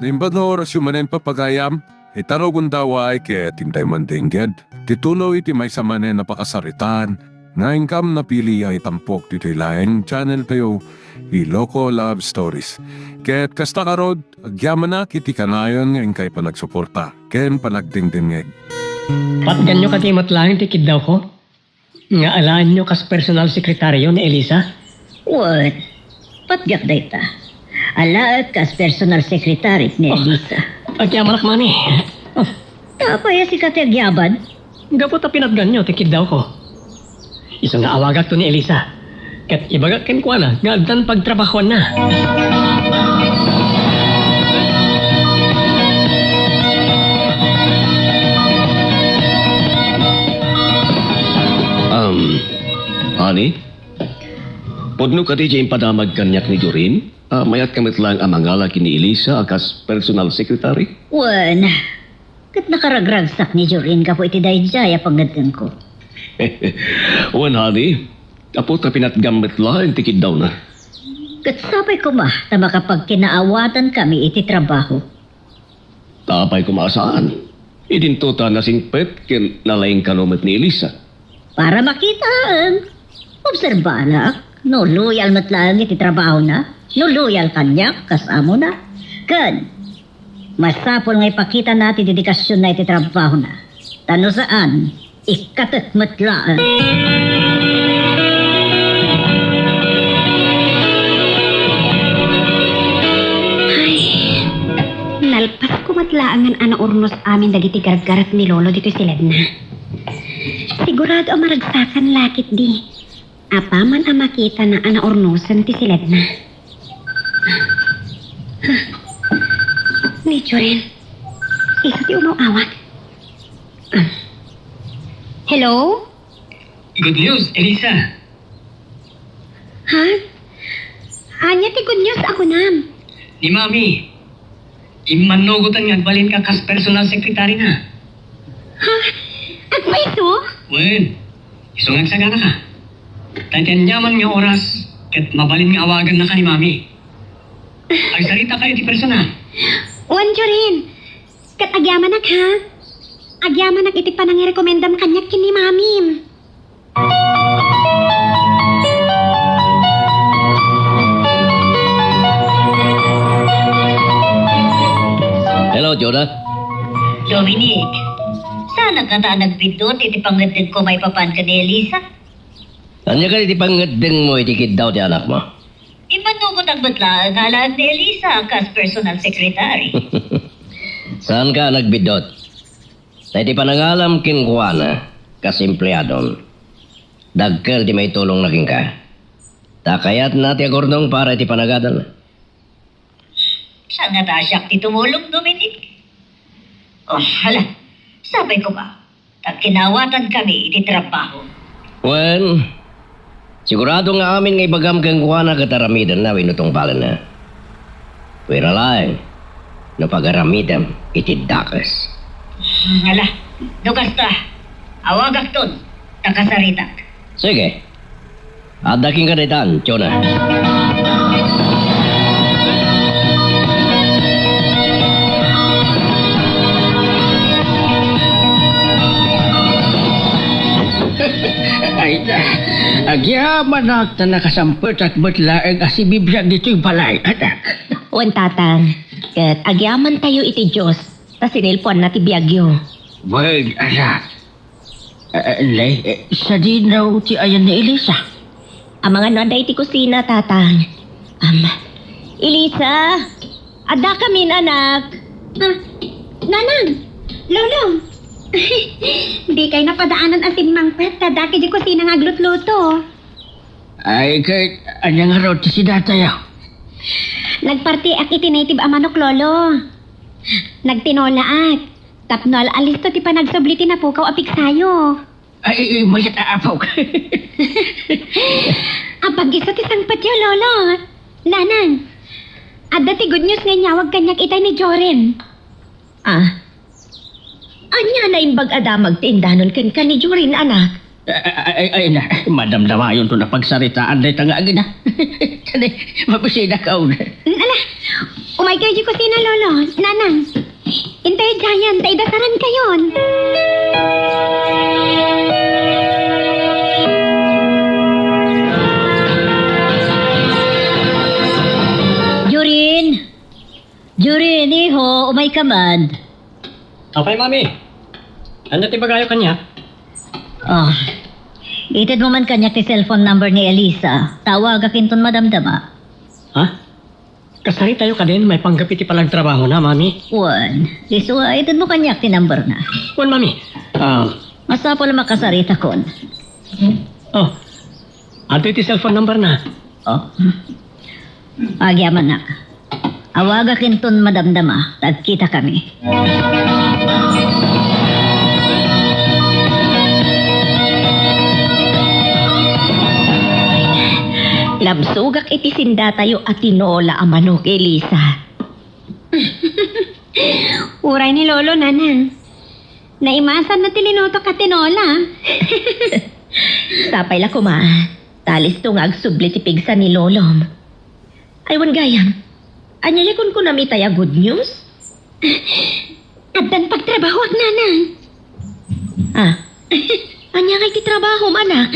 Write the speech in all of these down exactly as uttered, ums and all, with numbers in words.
Imbag nga orasyo manen, papagayam, ita no gundaway ket intay mandengged ti tuloy ti maysa manen a pakasaritaan nga inkam napili a itampok ditoy laeng channel tayo, Ilocos Love Stories. Ket kasta ngarud, agyamanak iti kanayon nga inkay panagsuporta ken panagdengdengngeg. Patganyo kadi met laeng ti kiddawko? Nga alaenyo kas personal secretary-yo ni Elisa? Wen, patgak dayta. Alaek kas personal secretary ni Oh, Elisa. Agyamanak, Mami. Oh. Ta apay a sika ti agyaman? Gapu ta pinatganyo ti kiddawko. Isu nga awagakto ni Elisa, ket ibagak kenkuana nga addan pagtrabahuanna. Um, honey? Pudno kadi ti impadamag kaniak ni Jorin? Ah, mayat ka met laeng a mangala ken ni Elisa a kas personal secretary? Wen, ket nakaragragsak ni Jorin gapu iti daydiay a pangngeddengko. Wen, honey, gapu ta pinatgam met laeng ti kiddawna. Ket sapay koma ta makapagkinaawatankamin iti trabaho. Ta apay koma a saan? Idinto ta nasingpet ken nalaing kano met ni Elisa. Para makitaem, obserbanak no loyal met laeng iti trabahona, no loyal kaniak kas amona. Ken masapul nga ipakitana ti dedikasionna iti trabahona. Ta no saan, ikkatek met laeng. Ay, nalpasko met laengen a naurnos amin dagiti gargaret ni Lolo ditoy siledna. Sigurado a maragsakan la ketdi. Apaman a makitana a naurnosen ti siledna. Ni Jorin. Isu ti umaw-awag. Ah. Hello? Good news, Elisa. Ha? Ania ti good news a kunam? Ni Mami, immannugotan nga agbalinka kas personal secretary na. Ha? Agpayso? Wen, isu nga agsaganaka. Ta iti aniaman nga oras, ket mabalin nga awagannaka ni Mami. Agsarita kayo ti personal. Wen, Jorin. Ket agyamanak, ha? Agyamanak iti panangirekomendam kaniak ken ni Mamim. Hello, Jonah. Dominic, saanak ngata a nagbiddut iti pangngeddengko maipapan ken ni Elisa? Ania kadi ti pangngeddengmo iti kiddaw ti anakmo? Immannugotak met laeng nga alaek ni Elisa kas personal secretary. Saanka a nagbiddut. Ta iti panangalam kenkuana kas empleadom, dakkel ti maitulongna kenka. Ta kayatna ti agurnong para iti panagadalna. Saan ngata a siak ti tumulong, Dominic? Oh, hala, sapay koma ta kinawatankami iti trabaho. Wen, sigurado nga amin nga ibagam kenkuana ket aramidenna wenno tungpalenna. Pwera laeng no pagaramidem iti dakes. Hmm, ala, no kasta, awagakton ta kasaritak. Sige. Adda kenka daytan, Jonah. Ay, agyamanak ta nakasampetak met laeng a sibibiag ditoy balay, anak. Wen, Tatang. Ket agyamantayo iti Dios ta sinilpuanna ti biagyo. Wen, anak. Eh, eh, ne, eh, sadino ti ayan ni Elisa? Amangan no adda iti kusina, Tatang. Am, Elisa, addakamin, anak. Ah, Nanang, Lolo. Dikay napadaanan a simmangpet ta adda iti kusina nga aglutluto. Ay, ket ania ngarud ti sidatayo? Nagpartiak iti native a manok, Lolo. Nagtinolaak. Tapno al-alisto ti panagsubli ti napukaw a piksayo. Ay, ay, mayat a apo. Apag-isu ti sangpetyo, Lolo. Nanang, adda ti good news nga inyawag kaniak itay ni Jorin. Ah, ania naimbag a damag ti indanon kenka ni Jorin, anak? Ay, ay, ay, ay, na, madamdamayonto a pagsaritaan dayta nga agina. Kadi, mabisita ka, una. Ala, Pay kayo kusina, Lolo, Nanang. Intay diayen, ta idasarankayon. Jorin! Jorin, iho, umayka man. Apay, Mami? Ania ti ibagayo kaniak? Ah, itedmo man kaniak ti cellphone number ni Elisa. Tawagak inton madamdama. Ha? Kasaritayo kadin maipanggep iti panagtrabahona, Mami? Wen, isu a itedmo kaniak ti numberna. Wen, Mami. Ah. Masapul a makasaritakon. Oh, adtoy ti cellphone numberna. Oh. Agyamanak. Awagak inton madamdama, ta agkitakami. Labsogak iti sindatayo a tinola a manok, Elisa. Uray ni Lolo, Nanang. Naimasanna ti linutok a tinola. Sapay la koma, ta alisto nga agsubli ti pigsa ni Lolom. Ay, wen gayam, ania ti kunkunam itay a good news? Addan pagtrabahoak, Nanang. Ah, ania ngay ti trabahom, anak?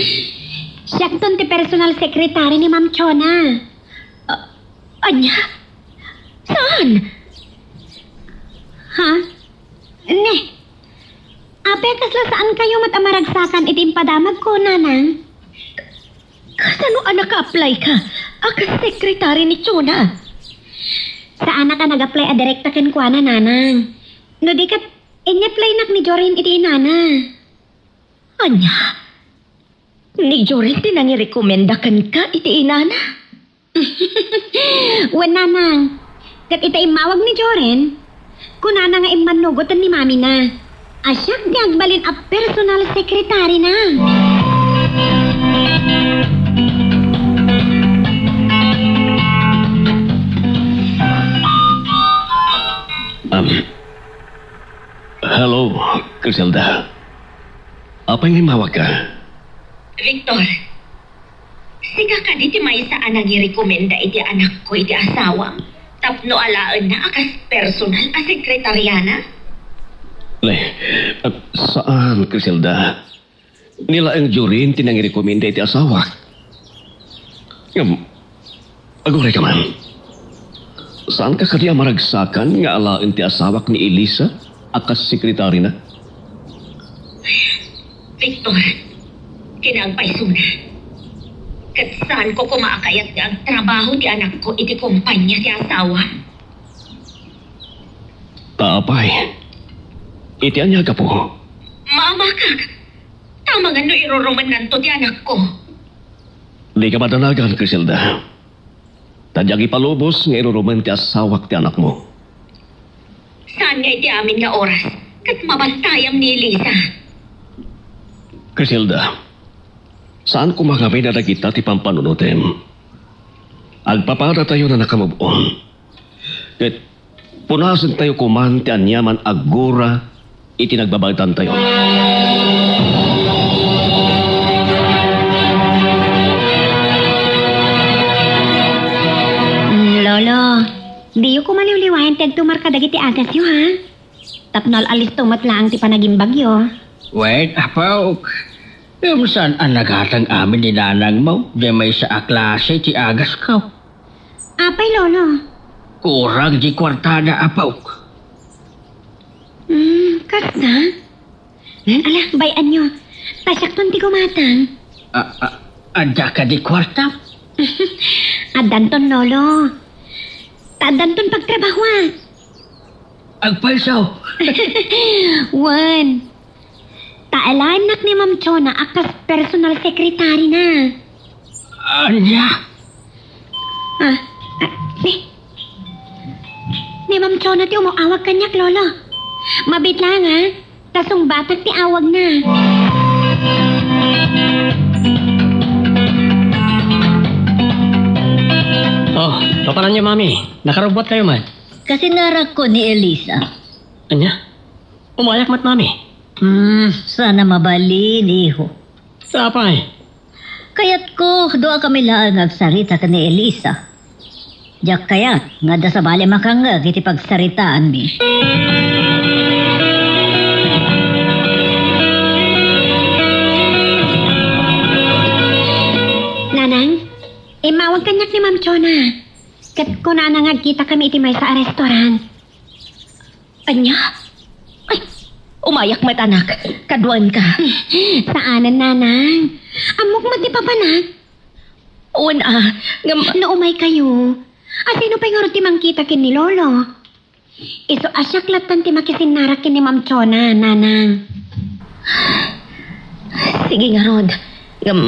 Siakton ti personal secretary ni Ma'am Chona. Ah, ania? Saan? Ha? Ne, apay a kasla saankayo met a maragsakan iti impadamagko, Nanang? Kasano a naka-apply ka a kas sekretary ni Chona? Saanak a nag-apply a direkta kenkuana, Nanang. No di ket, in-applynak ni Jorin iti inana. Ania? Ni Jorin ti nangirekomenda kenka iti inana? Wen, Nanang. Ket ita immawag ni Jorin, kunana nga immannugoten ni mamina a siak ti agbalin a personal secretary-na. Um, hello, Criselda. Apay nga immawagka? Victor, sika kadi ti maysa a nangirekomenda iti anakko iti asawam tapno alaenna a kas personal a sekretariana? Ne, ah, saan, Criselda. Ni laeng Jorin ti nangirekomenda iti asawak. Ngem, aguray ka man. Saanka kadi a maragsakan nga alaen ti asawak ni Elisa a kas sekretarina? Victor, kinaagpaysona. Ket saanko koma a kayat nga agtrabaho ti anakko iti kompania ti asawa. Ta apay? Iti ania a gapu? Maamakak. Ta amangan no irurumennanto ti anakko. Dika madanagan, Criselda. Ta diak ipalubos nga irurumen ti asawak ti anakmo. Saan nga iti amin nga oras ket mabantayam ni Elisa? Criselda, saan koma ngamin a dagita ti pampanunotem. Agpapadatayon a nakamove-on. Ket punasentayo koman ti aniaman a gura iti nagbabaetantayo. Mm, Lolo, diyo koma liwliwayan ti agtumar kadagiti agasyo, ha? Tapno al-alisto met laeng ti panagimbagyo. Wait, apok. Ngem saan a nagatang amin ni nanangmo, diay maysa a klase ti agasko. Apay, Lolo? Kurang di kuartada, apok. Hmm, kasta? Ala, bay-anyo. Ta siakton ti gumatang. A, a, adda kadi kuarta? Addanton, Lolo. Ta addanton pagtrabahoan. Agpayso. Wen. Ta alaennak ni Ma'am Chona a kas personal secretary-na. Ania? Ah, ah, ni, ni Ma'am Chona ti umaw-awag kaniak, Lolo. Mabiit laeng, ha? Ta sungbatak ti awagna. Oh, papananyo, Mami? Nakarubbuatkayo man? Kasinarakko ni Elisa. Ania? Umayak met, Mami. Hmm, saan a mabalin, iho. Sapay? Kayatko, duakami laeng nga agsarita ken ni Elisa. Diak kayat nga adda sabali a makangngeg iti pagsaritaanmi. Nanang, immawag kaniak ni Ma'am Chona. Ket kunana nga agkitakami iti maysa a restaurant. Ania? Ay, umayak met, anak. Kaduaenka. Saanen, Nanang. Ammok met ti papanak. Wen a, ngem no umaykayo, asino pay ngarud ti mangkita ken ni Lolo? Isu a siak lattan ti makisinnarak ken ni Ma'am Chona, Nanang. Sige ngarud, ngem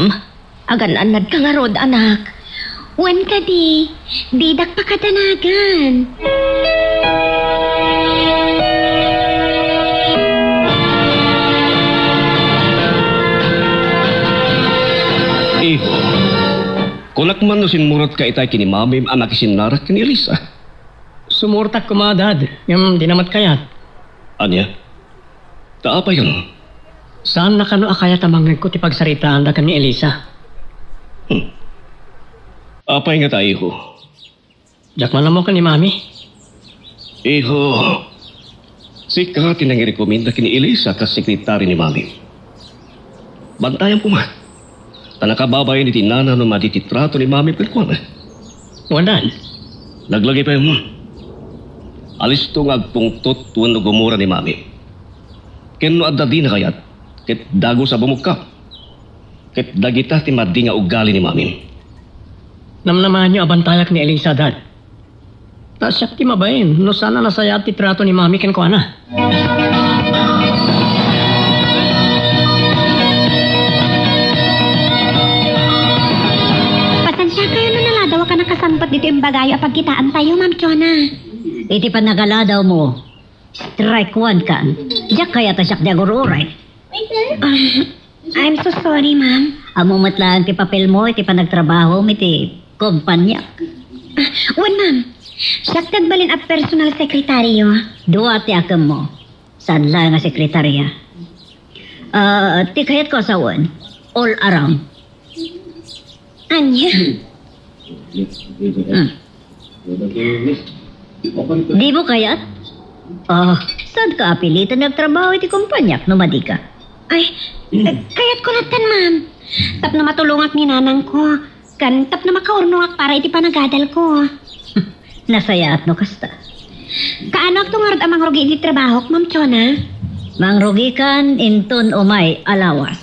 agan-annadka ngarud, anak. Wen kadi, didak pakadanagan. Iho, kunak man no simmurot ka itay ken ni Mamim a makisinnarak ken ni Elisa. Sumurtak koma, Dad, ngem dina met kayat. Ania? Ta apay kano? Saanna kano a kayat a mangngegko ti pagsaritaanda ken ni Elisa? Hmm. Apay ngata, iho? Diak man ammo ken ni Mami. Iho, sika ti nangirekomenda ken ni Elisa kas sekretari ni Mami. Bantayam koma. Ta nakababain iti nana no madi ti trato ni Mami kenkuana. Wen, Dad. Laglagipem. Alisto nga agpungtot wenno gumura ni Mami. Ken no adda dina kayat, ket dagus a bumukka. Ket dagita ti madi nga ugali ni Mami. Namnamaanyo a bantayak ni Elisa, Dad. Ta siak ti mabain no saan a nasayaat ti trato ni Mami kenkuana. Pasensiakayo no naladaw a nakasangpet ditoy imbagayo a pagkitaantayo, Ma'am Chona. Iti panagaladaw mo, strike one ka. Diak kayat a siak ti agur-uray. Ah, I'm so sorry, ma'am. Ammo met laeng ti papelmo iti panagtrabahom iti kompaniak. Ah, wen, ma'am. Siak ti agbalin a personal secretaryyo. Dua ti akemmo. Saan laeng a sekretarya. Ah, ti kayatko a sawen, all around. Ania? Hmm. Dimo kayat? Ah, saanka a pilitan nga agtrabaho iti kompaniak no madika? Ay, eh, kayatko lattan, ma'am. Tapno matulongak ni nanangko, ken tapno makaurongak para iti panagadalko. Nasayaat no kasta. Kaanoakto ngarud a mangrugi iti trabahok, Ma'am Chona? Mangrugikan inton umay a lawas.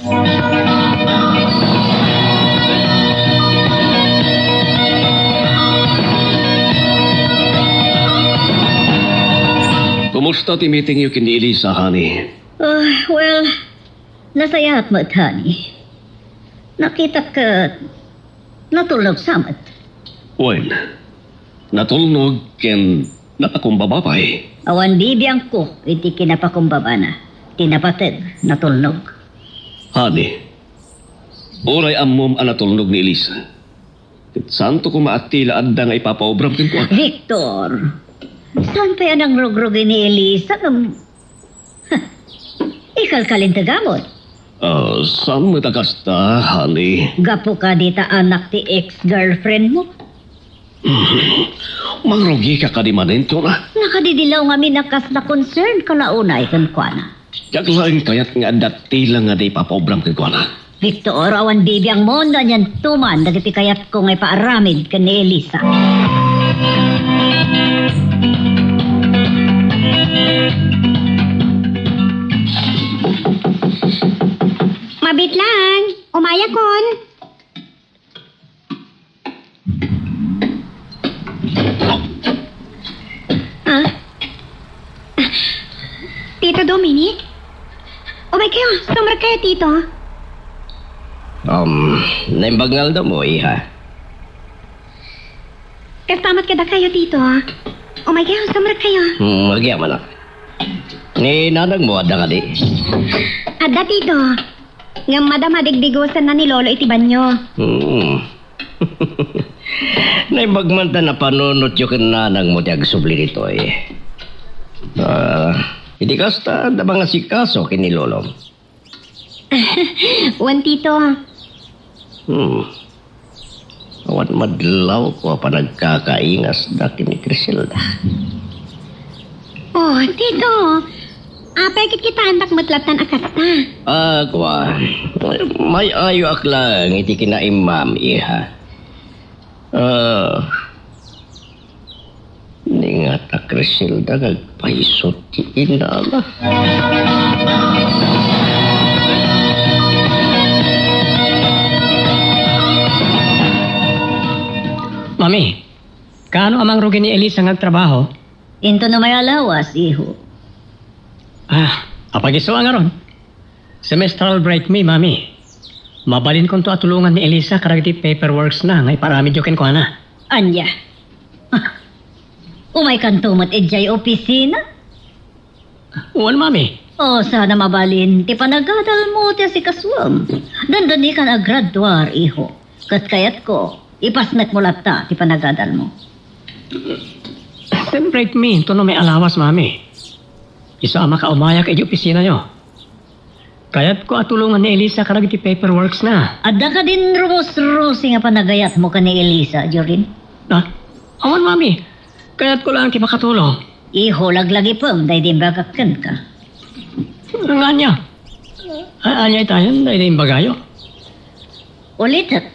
Kumusta ti meetingyo ken ni Elisa, honey? Ah, well, nasayaat met, honey. Nakitak ket natulnog sa met. Wen, natulnog ken napakumbaba pay. Awan bibiangko iti kinapakumbabana. Ti napateg, natulnog. Honey, uray ammom a natulnog ni Elisa, ket saanto koma a tila adda nga ipapaobram kenkuana. Victor, saan pay a nangrugrugi ni Elisa ngem ikalkalintegamon? Ah, saan met a kasta, honey? Gapu kadi ta anak ti ex-girlfriend mo? Hmm. Mangrugika kadi manen, Chona? Nakadidilaw ngamin a kasla concern ka la unay kenkuana. Diak laeng kayat nga adda tila nga di ipapaobram kenkuana. Victor, awan bibiangmo no anianto man dagiti kayatko nga ipaaramid ken ni Elisa. Mabit lang, umayakon. Ah? Tito Dominic? Umaykayo, sumrek kayo, Tito. Um, naimbag nga aldawmo, iha. Kasta met kadakayo, Tito. Umaykayo, sumrek kayo. Hmm, agyamanak. Ni nanangmo, adda kadi? Adda, Tito. Ngem madama digdigosanna ni Lolo iti banio. Hmm. Naimbag man ta napanunotyo ken nanangmo ti agsubli ditoy. Ah, idi kasta, adda mangasikaso ken ni Lolo. Wen, Tito. Hmm. Awan madlawko a panagkakaingasda ken ni Criselda. Oh, Tito, apay ket kitaendak met lattan a kasta? Ah, kuan. May-ayoak laeng iti kinaimmam, iha. Ah, ni nga ta Criselda nga agpaysot ti inana. Mami, kaano a mangrugi ni Elisa nga agtrabaho? Into no may alawas, iho. Ah, apagisuan ngarud. Semestral break mi, Mami. Mabalinkonto a tulongan ni Elisa kadagiti paperworks na nga iparamidyo kenkuana. Ania? Umaykanto met idiay opisina? Wen, Mami. Oh, sana mabalin ti panagadalmo ti asikasuem. Dandanikan a graduar, iho. Ket kayatko, ipasnekmo latta ti panagadalmo. Sem break mi, into no may alawas, Mami. Isu a makaumayak idiay opisinayo. Kayatko a tulongan ni Elisa kadagiti paperworks na. Adda kadin rumusrusi nga panagayatmo ken ni Elisa, Jorin? Ah, awan, Mami. Kayatko laeng ti makatulong. Iho, laglagipem daydi imbagak kenka. Nga ania? A-, ania itayon daydi imbagayo? Ulitek,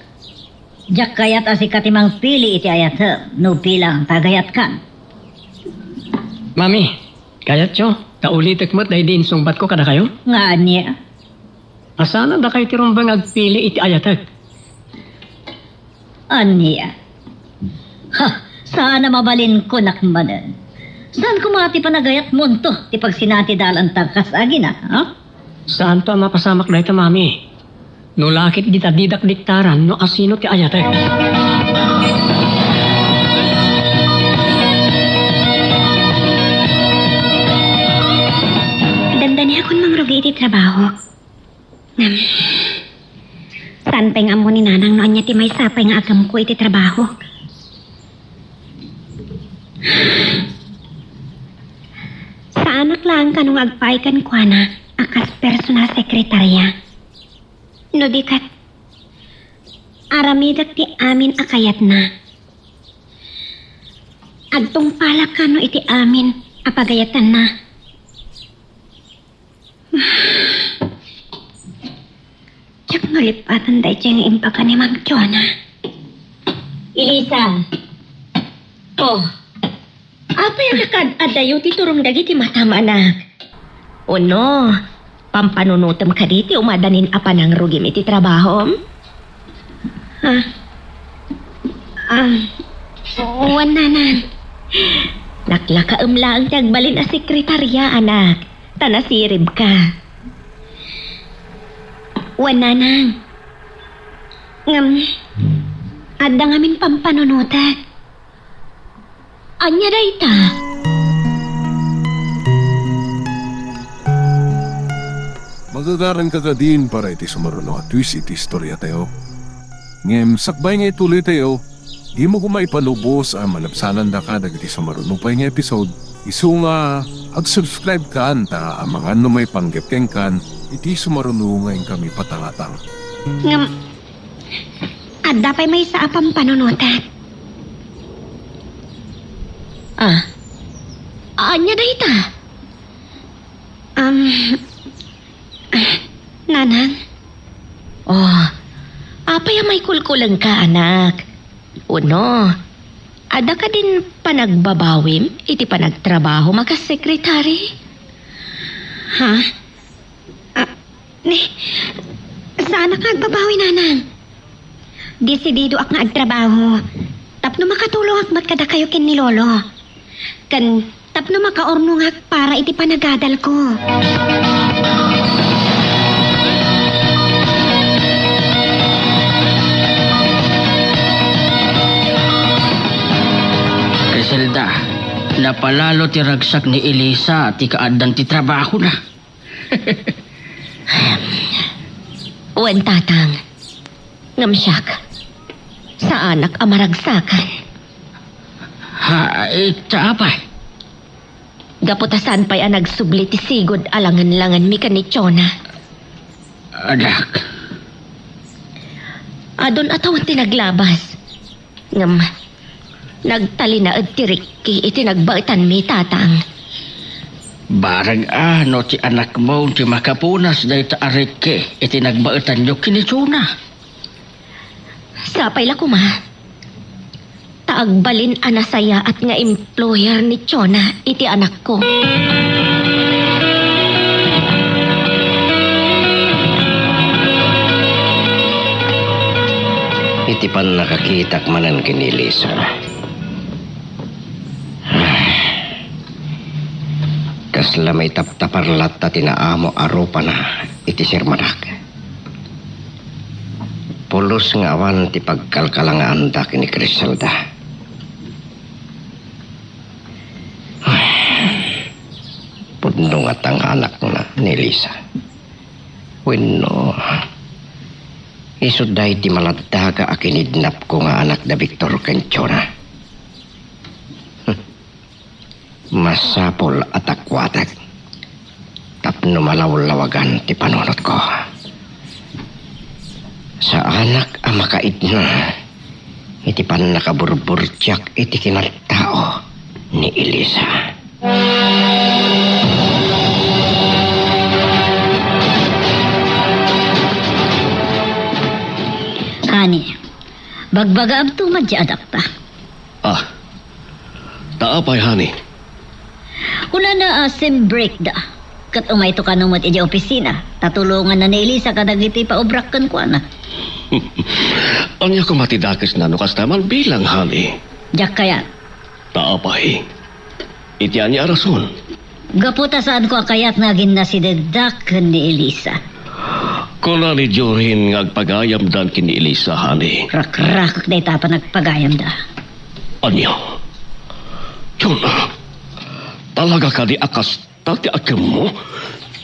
diak kayat a sika ti mangpili iti ayatek no bilang tagayatkan. Mami, kayatyo ta ulitek met daydi insungbatko kadakayo? Nga ania? A saan a dakayo ti rumbeng agpili iti ayatek? Ania? Ha, saan a mabalinko nak manen. Saan koma ti panagayatmonto ti pagsinati dalanta kas agina, ha? Saanto a mapasamak dayta, Mami. No la ket dita didak diktaran no asino ti ayatek. Dandaniakon mangrugi iti trabahok. Ngem, saan pay nga ammo ni Nanang no ania ti maysa pay nga agamko iti trabahok. Saanak laeng kano nga agpaay kenkuana a kas personal sekretarya. No di ket, aramidek ti amin a kayatna. Agtungpalak kano iti amin a pagayatanna. Diak malipatan daydiay nga imbaga ni Ma'am Jonah. Elisa. Oh. Apay a nakaad-adayo ti turong dagiti matam, anak? Wenno, pampanunotem kadi ti umadanin a panangrugim iti trabahom? Ha? Ah, wen, Nanang. Laklakaem laeng ti agbalin a sekretarya, anak, ta nasiribka. Wen, Nanang. Ngem, adda ngamin pampanunotek. Ania dayta? Magagaranka kadin para iti sumaruno a twist iti istoriatayo. Ngem sakbay nga ituloytayo, dimo koma ipalubos a malabsanandaka dagiti sumaruno pay nga episode, isu nga ag-subscribe kan ta amangan no maipanggep kenkan iti sumaruno nga inkami patangatang. Ngem, adda pay maysa a pampanunotek. Ah, ania dayta? Um, ah, Nanang? Oh, apay a maikulkulengka, anak? Wenno, adda kadin panagbabawim iti panagtrabahom a kas sekretari? Ha? Ah, ni, saanak nga agbabawi, Nanang. Desididoak nga agtrabaho tapno makatulongak met kadakayo ken ni Lolo. Ken tapno makaurnongak para iti panagadalko. Criselda, napalalo ti ragsak ni Elisa ti kaaddan ti trabahona. Wen, Tatang. Ngem siak, saanak a maragsakan. Ha, ita apay? Gapu ta saan pay a nagsubli ti sigud a langenlangenmi ken ni Jonah. Anak. Adun a tawen ti naglabas. Ngem nagtalinaed ti rikki iti nagbaetanmi, Tatang. Bareng a no ti anakmo ti makapunas dayta a rikki iti nagbaetanyo ken ni Jonah. Sapay la koma. Ta agbalin a nasayaat nga employer ni Jonah iti anakko. Iti pannakakitak manen ken ni Elisa, kasla maitaptapar latta ti naamo a rupana iti sirmanak. Pulos nga awan ti pagkalkalangaanda ken ni Criselda. Pudno ngata nga anakna ni Elisa. Wenno, isu daydi maladdaga a kinidnapko nga anak da Victor ken Jonah. Masapul a takuatek tapno malawlawagan ti panunotko. Saanak a makaidna iti pannakaburburtiak iti kinatao ni Elisa. Honey, bagbagaamto man ti adakta. Ah, ta apay, honey? Kunana a sem break da. Ket umayto kano met idiay opisina, ta tulonganna ni Elisa kadagiti paubrak kenkuana. Ania koma ti dakesna no kasta malbilang, honey? Diak kayat. Ta apay? Iti ania a rason? Gapu ta saanko a kayat nga aginnasidegda ken ni Elisa. Kuna ni Jorin nga agpagayamdan ken ni Elisa, honey. Rakrakek dayta a panagpagayamda. Ania? Jonah, talaga kadi a kasta ti akemmo?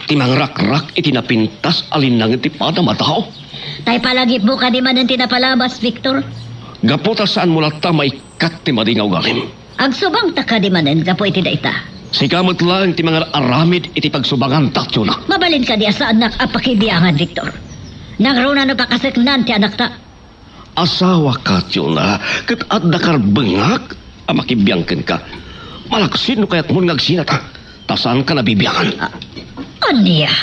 Ti mangrakrak iti napintas a linnangen ti padam a tao? Tay palagipmo kadi manen ti napalabas, Victor? Gapu ta saanmo latta maikkat ti madi nga ugalim. Agsubangta kadi manen gapu iti dayta? Sika met laeng ti mangar-aramid iti pagsubanganta, Jonah. Mabalin kadi a saannak a pakibiangan, Victor? Nangruna no pakaseknan ti anakta? Asawaka, Jonah, ket adda karbengak a makibiang kenka. Malaksid no kayatmon nga agsinatan, ta saanka nabibiangan. A-, ania?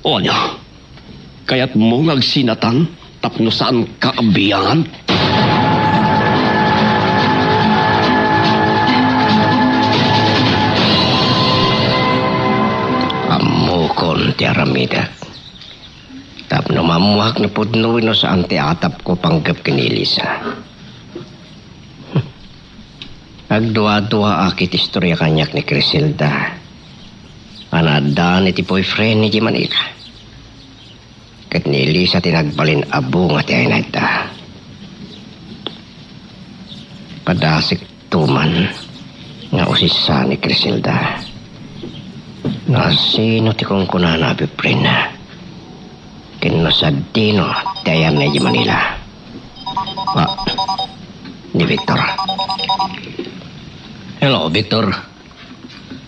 O ania? Kayatmo nga agsinatan tapno saanka a biangan? Ammokon ti aramidek. Tapno maammoak no pudno wenno saan ti atapko panggep ken ni Elisa. Agduaduaak iti istorya kaniak ni Criselda a naaddaan iti boyfriend idiay Manila. Ket ni Elisa ti nagbalin a bunga ti ay-anayda. Padasek tuman nga usisa ni Criselda. No sino ti kunkunana a boyfriendna? Ken no sadino ti ayanna idiay Manila? Ah, ni Victor. Hello, Victor.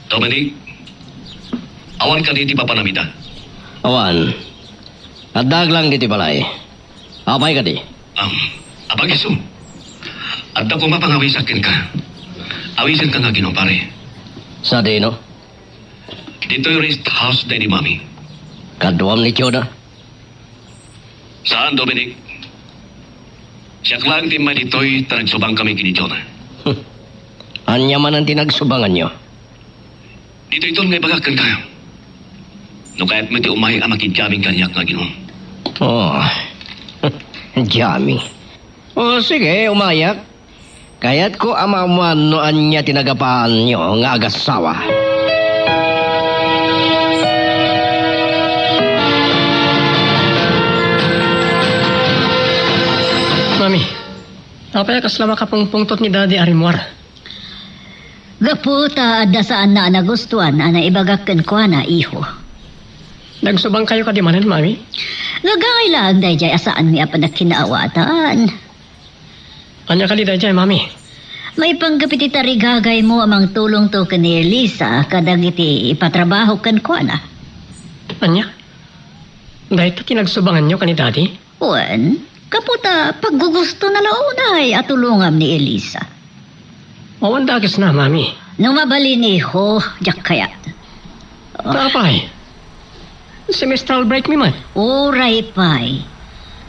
Dominic, awan kadi ti papanamita? Awan. Addaak lang ditoy balay. Apay kadi? Um, apag-isu. Adda koma pangawisak kenka. Awisenka nga agino, pare. Sadino? Ditoy rest house daydi Mami. Kaduam ni Jonah? Saan, Dominic. Siak laeng ti immay ditoy ta nagsubangkami ken ni Jonah. Ania manen ti nagsubanganyo? Ditoyton nga ibagak kenka. No kayatmo ti umay a makijamming kaniak nga aginom. Oh. Jamming. Oh, sige, umayak. Kayatko a maammoan no ania ti nagapaanyo nga agassawa. Mami, apay a kasla makapungpungtot ni Daddy a rimmuar? Gapu ta adda saanna a nagustuan a naibagak kenkuana, iho. Nagsubangkayo kadi manen, Mami? Gagaylay laeng daydiay a saanmi a panagkinaawatan. Ania kadi daydiay, Mami? Maipanggep iti tarigagaymo a mangtulongto ken ni Elisa kadagiti ipatrabaho kenkuana. Ania? Dayta ti nagsubanganyo ken ni Daddy? Wen, Gapu ta paggugustona la unay a tulongam ni Elisa. Awan dakesna, Mami. No mabalin, iho, diak kayat. Ta apay, semestral break mi met. Uray pay.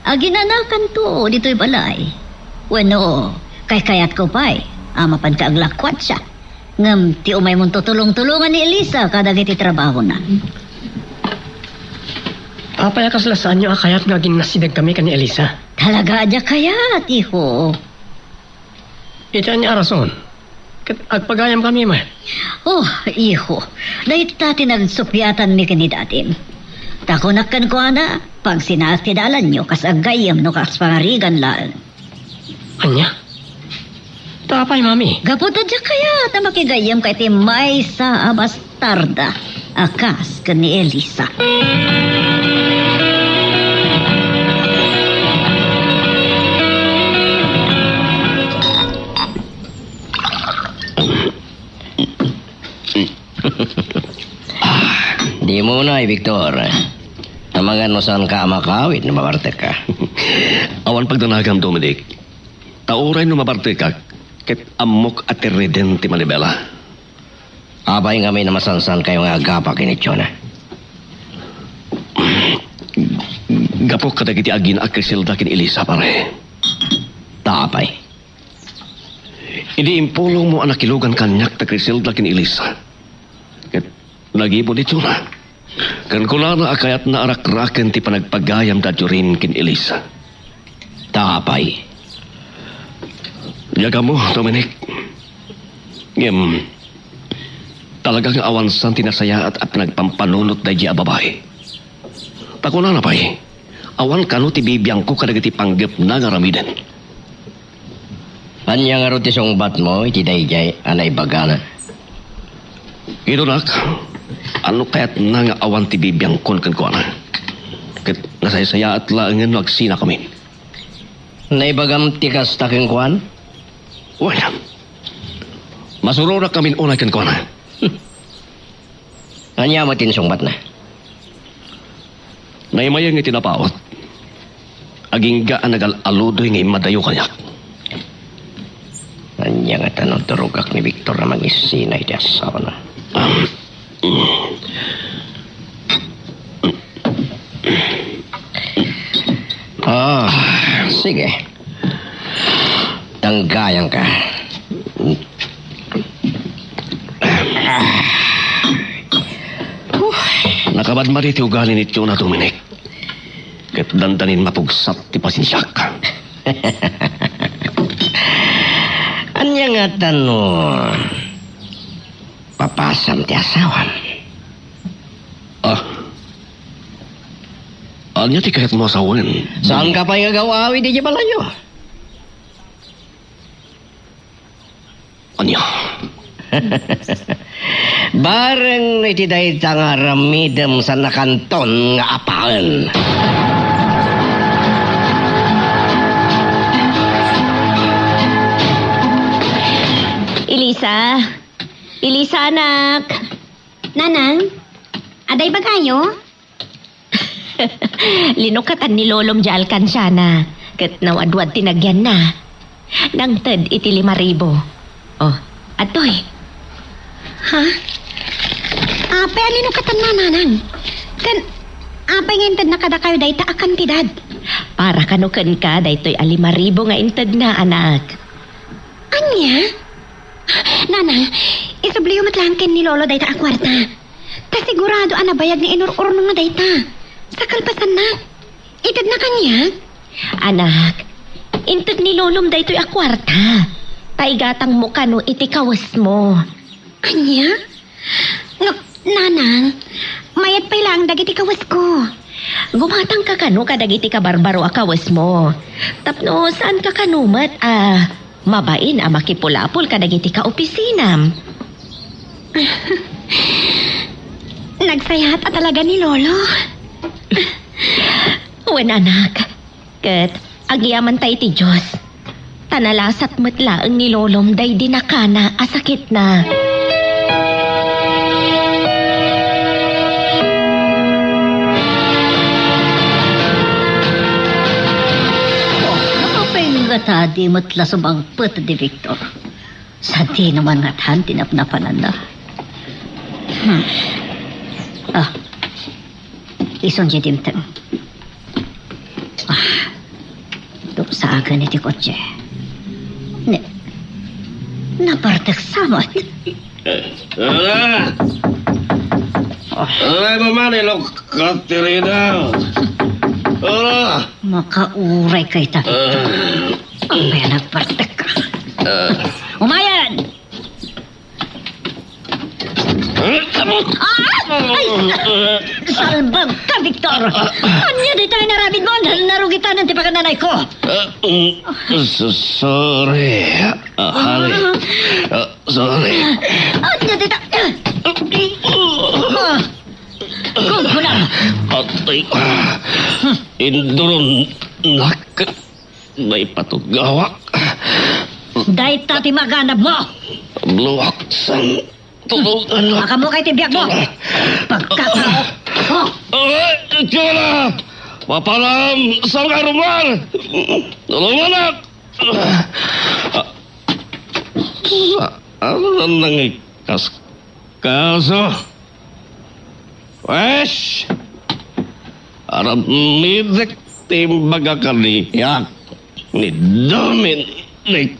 Aginanakanto ditoy balay. Wenno, kaykayatko pay a mapanka aglakuatsa. Ngem ti umaymonto tulong-tulongan ni Elisa kadagiti trabahona. Apay a kasla saanyo a kayat nga aginnasidegkami ken ni Elisa? Talaga a diak kayat, iho. Iti ania a rason? Ket agpagayamkami met. Oh, iho, dayta ti nagsuppiatanmi ken ni dadim. Ta kunak kenkuana, pagsinaak ti dalanyo kas aggayyem no kas pangarigan laeng. Ania? Ta apay, Mami? Gapu ta diak kayat a makigayyemka iti maysa a bas- tarda a kas ken ni Elisa. Di mo na, Victor. Amangan no saanka a makawid no mabartekka. Awan pagdanagam, Dominic. Ta uray no mabartekak, ket ammok a tirriden ti manibela. Apay ngamin a masansankayo nga agapa ken ni Jonah? Gapu kadagiti agina a Criselda ken Elisa, pare. Ta apay? Idi impulongmo a nakilugan kaniak da Criselda ken Elisa, ket nagibud ni Jonah. Ken kunana a kayatna a rakraken ti panagpagayam da Jorin ken Elisa. Ta apay? Diak ammo, Dominic. Ngem, talaga nga awan saan ti nasayaat a panagpampanunot daydiay a babai. Ta kunana pay, awan kano ti bibiangko kadagiti panggepna nga aramiden. Ania ngarud ti sungbatmo iti daydiay a naibagana? Idunak, ano kayatna nga awan ti bibiangkon kenkuana? Ket nasaysayaat laengen no agsinakamin. Naibagam ti kasta kenkuana? Wen, masuronak ngamin unay kenkuana. Ania met ti insungbatna? Naimayeng iti napaut. Agingga a nagal-aludoy nga immadayo kaniak. Ania ngata no turogak ni Victor a mangisina iti asawana? Ah, sige. Tanggayangka. Huh, nakamadmadi ti ugali ni Jonah, Dominic. Ket dandanin mapugsat ti pasensiak. Ania ngata no papasam ti asawam? Ah. Ania ti kayatmo a sawen? Saanka pay nga agaw-awid idiay balayyo? Ania? Bareng no iti dayta nga aramidem, saannakanton nga apaen. Elisa? Elisa, anak? Nanang, adda ibagayo? Linukatan ni Lolom diay alkansiana, ket nawadwad ti nagyanna. Nangted iti lima ribu. Oh, adtoy. Ha? Apay a linukatanna, Nanang? Ken apay nga intedna kadakayo dayta a kantidad? Para kano kenka daytoy a lima ribu nga intedna, anak. Ania? Nanang, isubliyo met laeng ken ni Lolo dayta a kuarta. Ta sigurado a nabayag nga inur-urnongna dayta. Sa kalpasanna, itedna kaniak? Anak, inted ni Lolom daytoy a kuarta. Ta igatangmo kano iti kawesmo. Ania? Nga, Nanang, mayat pay laeng dagiti kawesko. Gumatangka kano kadagiti kabarbaro a kawesmo. Tapno saanka kano met a mabain a makipulapol kadagiti kaopisinam. Nagsayaat a talaga ni Lolo. Wen, anak. Ket agyamanta iti Dios, ta nalasat met laeng ni Lolom daydi nakana a sakitna. Ta di met la sumangpet ni Victor. Sadino man ngatan ti napnapananna. Hmm. Ah. Isun ti dimteng. Ah. Duksagan iti kotse. Ne. Nabartek sa met. Ala! Ala, mamani lo, Katerina! Ala! Makauray kay ta. Ang may nagpartek ka. Umayan! Ah! Ay! Salbag ka, Victor! Ania dayta inaramid mo? Narugitanan ti pagananay ko! Ah, mm, s-, sorry, ah, honey. Ah, sorry. Ania dayta? Ah! Guggunam! Atay, induron nak. Maipatugawak. Dayta ti maganab mo. Luwak san tulungan. Makaammo kay ti biag mo. Pagkatao. Oh. Ay, Diola! Mapalam sa nga rumal! Tulunganak! Saan na nangikaskaso? Wes, aramidek ti imbaga kaniak ni Dominic.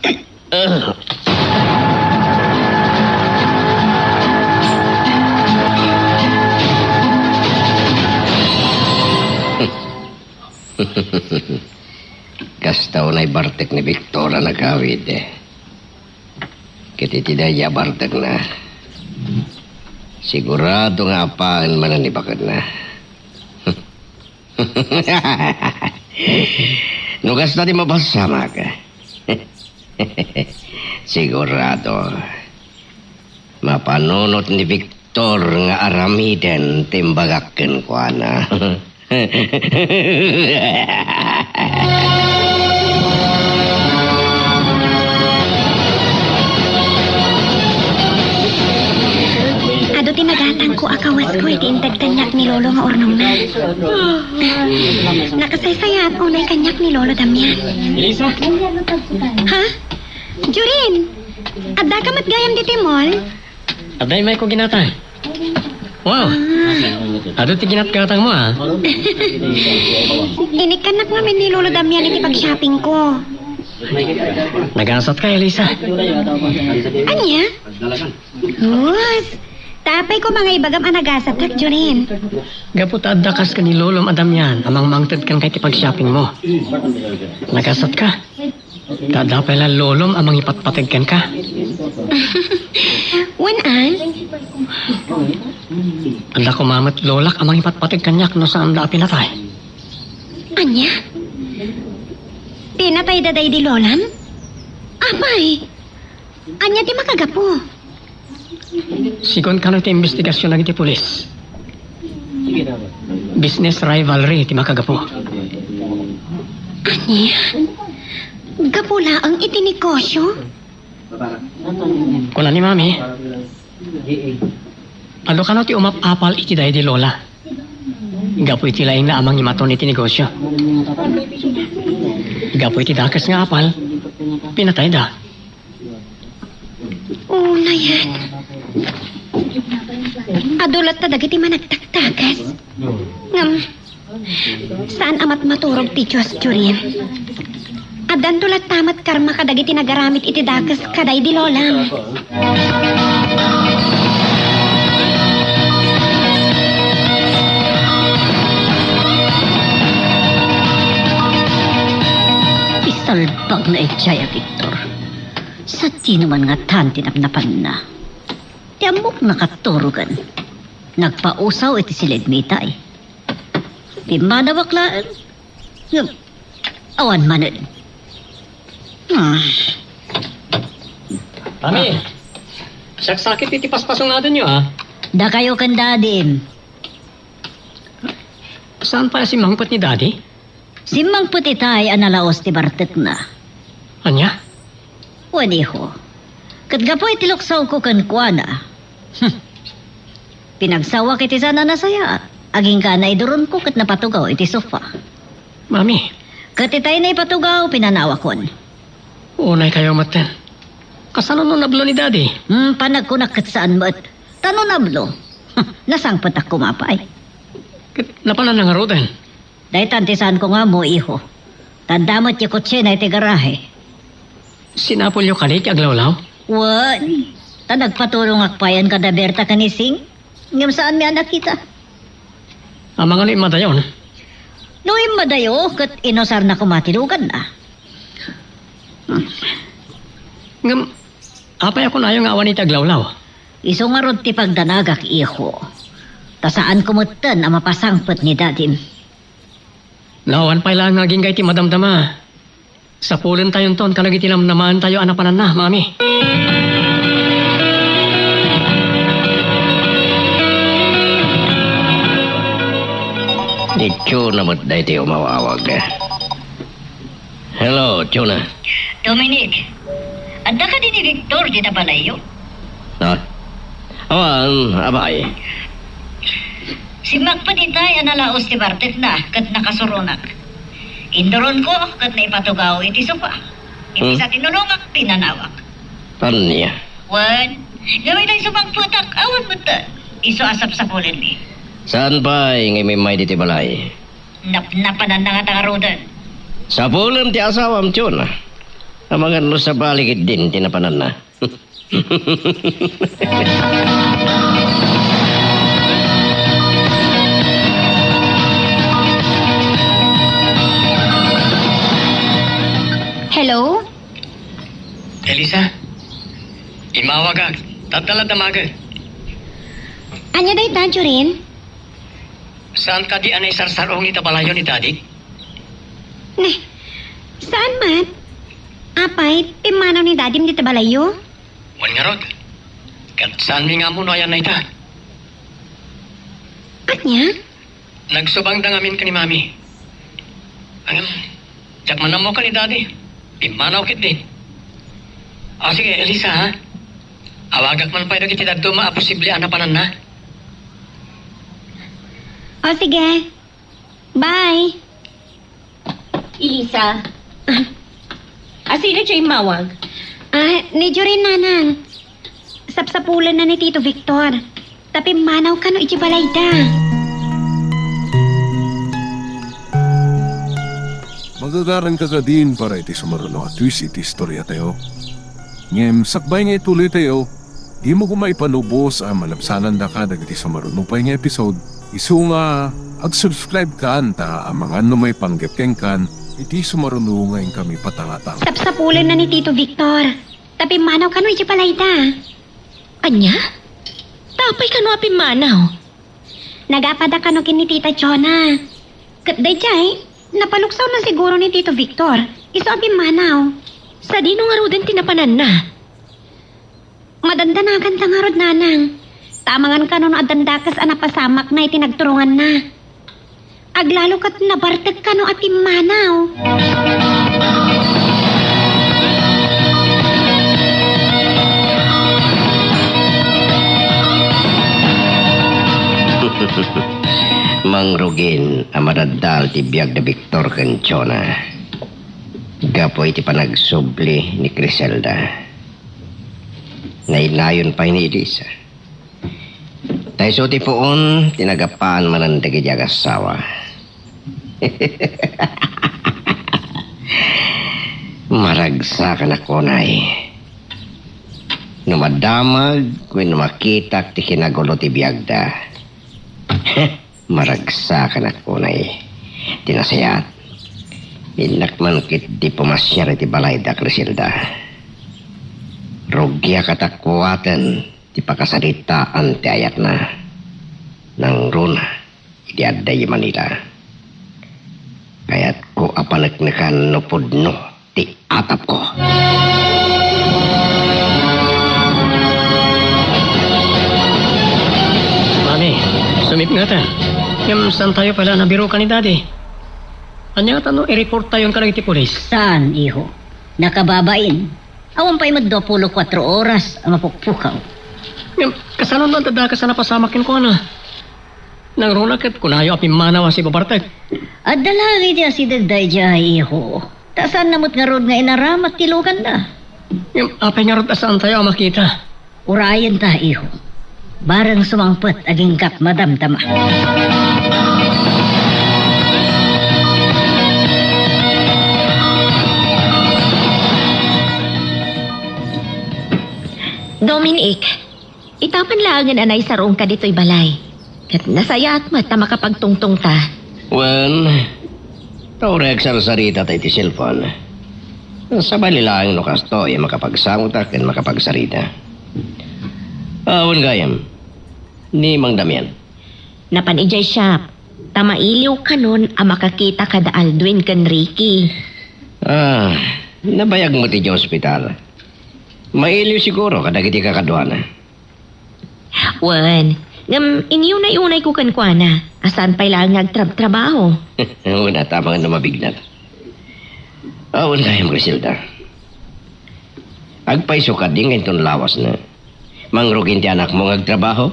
Kasta unay bartek ni Victor a nagawid. Ket iti daydiay a bartekna, sigurado nga apaen manen ni bakenna. No kasta ti mapasamak, sigurado, mapanunot ni Victor nga aramiden ti imbagak kenkuana. Adu ti nagatangko a kawesko iti inted kaniak ni Lolo nga urnongna. Nakasaysayaat unay kaniak ni Lolo Damian. Elisa? Ha? Jorin! Addaka met gayam ditoy mall? Adda imayko ginatang. Wow! Ah. Adu ti ginatgatangmo, ah. Inikkannak ngamin ni Lolo Damian iti pag-shoppingko. Nagasatka, Elisa. Ania? Hus! Apay koma nga ibagam a nagasatak, Jorin? Gapu ta adda kas ken ni Lolom a Damian a mangmangted kenka iti pag-shoppingmo. Nagasatka? Ta adda pay la lolom a mangipatpateg kenka. Wen a? Adda koma met lolak a mangipatpateg kaniak no saanda a pinatay. Ania? Pinatayda daydi lolam? Apay! Ania ti makagapu? Sigun kano ti imbestigasion dagiti pulis, business rivalry ti makagapu. Ania? Gapu laeng iti negosio? Kuna ni Mami, adu kano ti umap-apal iti daydi lola. Gapu iti laingna a mangimaton iti negosio. Gapu iti dakes nga apal, pinatayda. Unayen. Adu latta dagiti managdakdakes. Ngem, saan a matmaturog ti Dios, Jorin. Addanto latta met karma kadagiti nagaramid iti dakes kadaydi lolam. Isalbagna idiay a Victor. Sadino man ngatan ti napnapanna? Ti ammok nakaturogen. Nagpausaw iti siled mi itay. Pimmanawak laeng. Ngem, awan manen. Ah. Mami, saksakit iti paspasungadenyo, a. Dakayo ken dadim. Saan pay a simmangpet ni Daddy? Simmangpet itay a nalaos ti bartekna. Ania? Wen, iho. Ket gapu iti luksawko kenkuana, hmm, pinagsawak iti saan a nasayaat. Agingga naiduronko ket napatugaw iti sofa. Mami. Ket itay naipatugaw, pinanawakon. Unay kayo metten. Kasano no nablo ni Daddy? Hmm, panagkunak ket saan met. Ta no nablo, nasangpetak koma pay. Ket napananna ngaruden? Daytan ti saanko nga ammo, iho. Ta adda met ti kotsena iti garahe. Sinapulyo kadi ti aglawlaw? Wen, ta nagpatulongak payen kada Berta ken ni Sing. Ngem saanmi a nakita. Amangan no immadayon? No immadayo, ket inusarna koma ti luganna. Ngem, apay a kunayo nga awan iti aglawlaw? Isu ngarud ti pagdanagak, iho. Ta saanko metten a mapasangpet ni Dadim. No awan pay laeng nga agingga iti madamdama, sapulentayonton kadagiti namnamaentayo a napananna, Mami. Ni Chona met daytoy umawawag. Hello, Chona. Dominic, adda kadi ni Victor dita balayyo? Ha? Awan, abay. Simmakpet itay a nalaos ti bartekna ket nakasuronak. Induronko ket naipatugaw iti sofa. Iti Hmm? sa tinulongak, pinanawak. Ania? Wen, ngem itay sumangpetak, awan metten. Isu a sapsapulenmi. Saan pay nga immay diti balay? Napnapananna ngata ngaruden. Sapulem ti asawam, Chona. Amangan no sabali ketdin ti napananna. Hello? Elisa, immawagak. Tatta la damagen. Ania dayta, Jorin? Saan kadi a naisarsar-ong ita balayyo ni Daddy? Ne, saan met? Apay, pimmanaw ni Dadim dita balayyo? Wen ngarud. Ket saanmi nga ammo no ayanna ita. Ania? Nagsubangda ngamin ken ni Mami. Ngem, diak man ammo ken ni Daddy. Pimmanaw ketdi. O, sige, Elisa, ha? Awagak man pay dagiti dadduma a posible a napananna. O, sige. Bye. Elisa. Ah. Asino ti immawag? Ah, ni Jorin, nanang. Sapsapulenna ni Tito Victor. Ta pimmanaw kano iti balayda. Magagaranka kadin para iti sumaruno a twist iti istoriatayo. Ngem sakbay nga ituloytayo, dimo koma ipalubos a malabsanandaka dagiti sumaruno pay nga episode. Isu nga, ag-subscribe kan ta amangan no maipanggep kenkan iti sumaruno nga inkami patangatang. Sapsapulenna ni Tito Victor. Ta pimmanaw kano iti balayda. Ania? Ta apay kano a pimmanaw? Nagapada kano ken ni Tita Chona. Ket daydiay, napaluksawna siguro ni Tito Victor. Isu a pimmanaw. Sadino ngaruden ti napananna? Madandanaganta ngarud, nanang. Ta amangan kano no addan dakes a napasamakna iti nagturonganna. Aglalo ket nabartek kano a pimmanaw. Mangrugin a madaddal ti biag da Victor ken Chona gapu iti panagsubli ni Criselda. Nainayon pay ni Elisa. Ta isu ti puon ti nagapan manen dagiti agassawa. Maragsakanak unay no madamag wenno makitak ti kinagulo ti biagda. Maragsakanak unay ti nasayaat. Innak man ketdi pumasiar iti balayda, Criselda. Rugiak a takuaten ti pakasaritaan ti ayatna. Nangruna idi adda idiay Manila. Kayatko a paneknekan no pudno ti atapko. Mami, sumipngetan. Ngem saantayo pay la nabirukan ni Daddy? Ania ngata no i-report tayon kadagiti pulis? Saan, iho? Nakababain. Awan pay met dua pulo kuatro oras a mapukpukaw. Ngem, kasano no adda dakes a napasamak kenkuana? Nangruna ket kunayo a pimmanaw a sibabartek. Adda laeng iti asideg daydiay, iho. Ta saanna met ngarud nga inaramat ti luganna. Ngem apay ngarud a saantayo a makita? Urayenta, iho. Bareng sumangpet agingga't madamdama. Dominic, itaman laengen a naisarungka ditoy balay. Ket nasayaat met a makapagtungtongta. Wen, ta uray agsarsarita ta iti cellphone. Sabali laeng no kastoy a makapagsangotak ken makapagsarita. Awan gayam. Ni Mang Damian. Napan idiay shop, ta mailiw kanon a makakita kada Aldwin ken Ricky. Ah, nabayag met idiay ospital. Mailiw siguro kadagiti kakaduana. Wen, ngem inyunay-unayko kenkuana, a saan pay laeng nga agtrabtrabaho. Una, ta amangan no mabignat. Awan gayam, Griselda. Agpayso kadi nga inton lawasna. Mangrugin ti anakmo nga agtrabaho?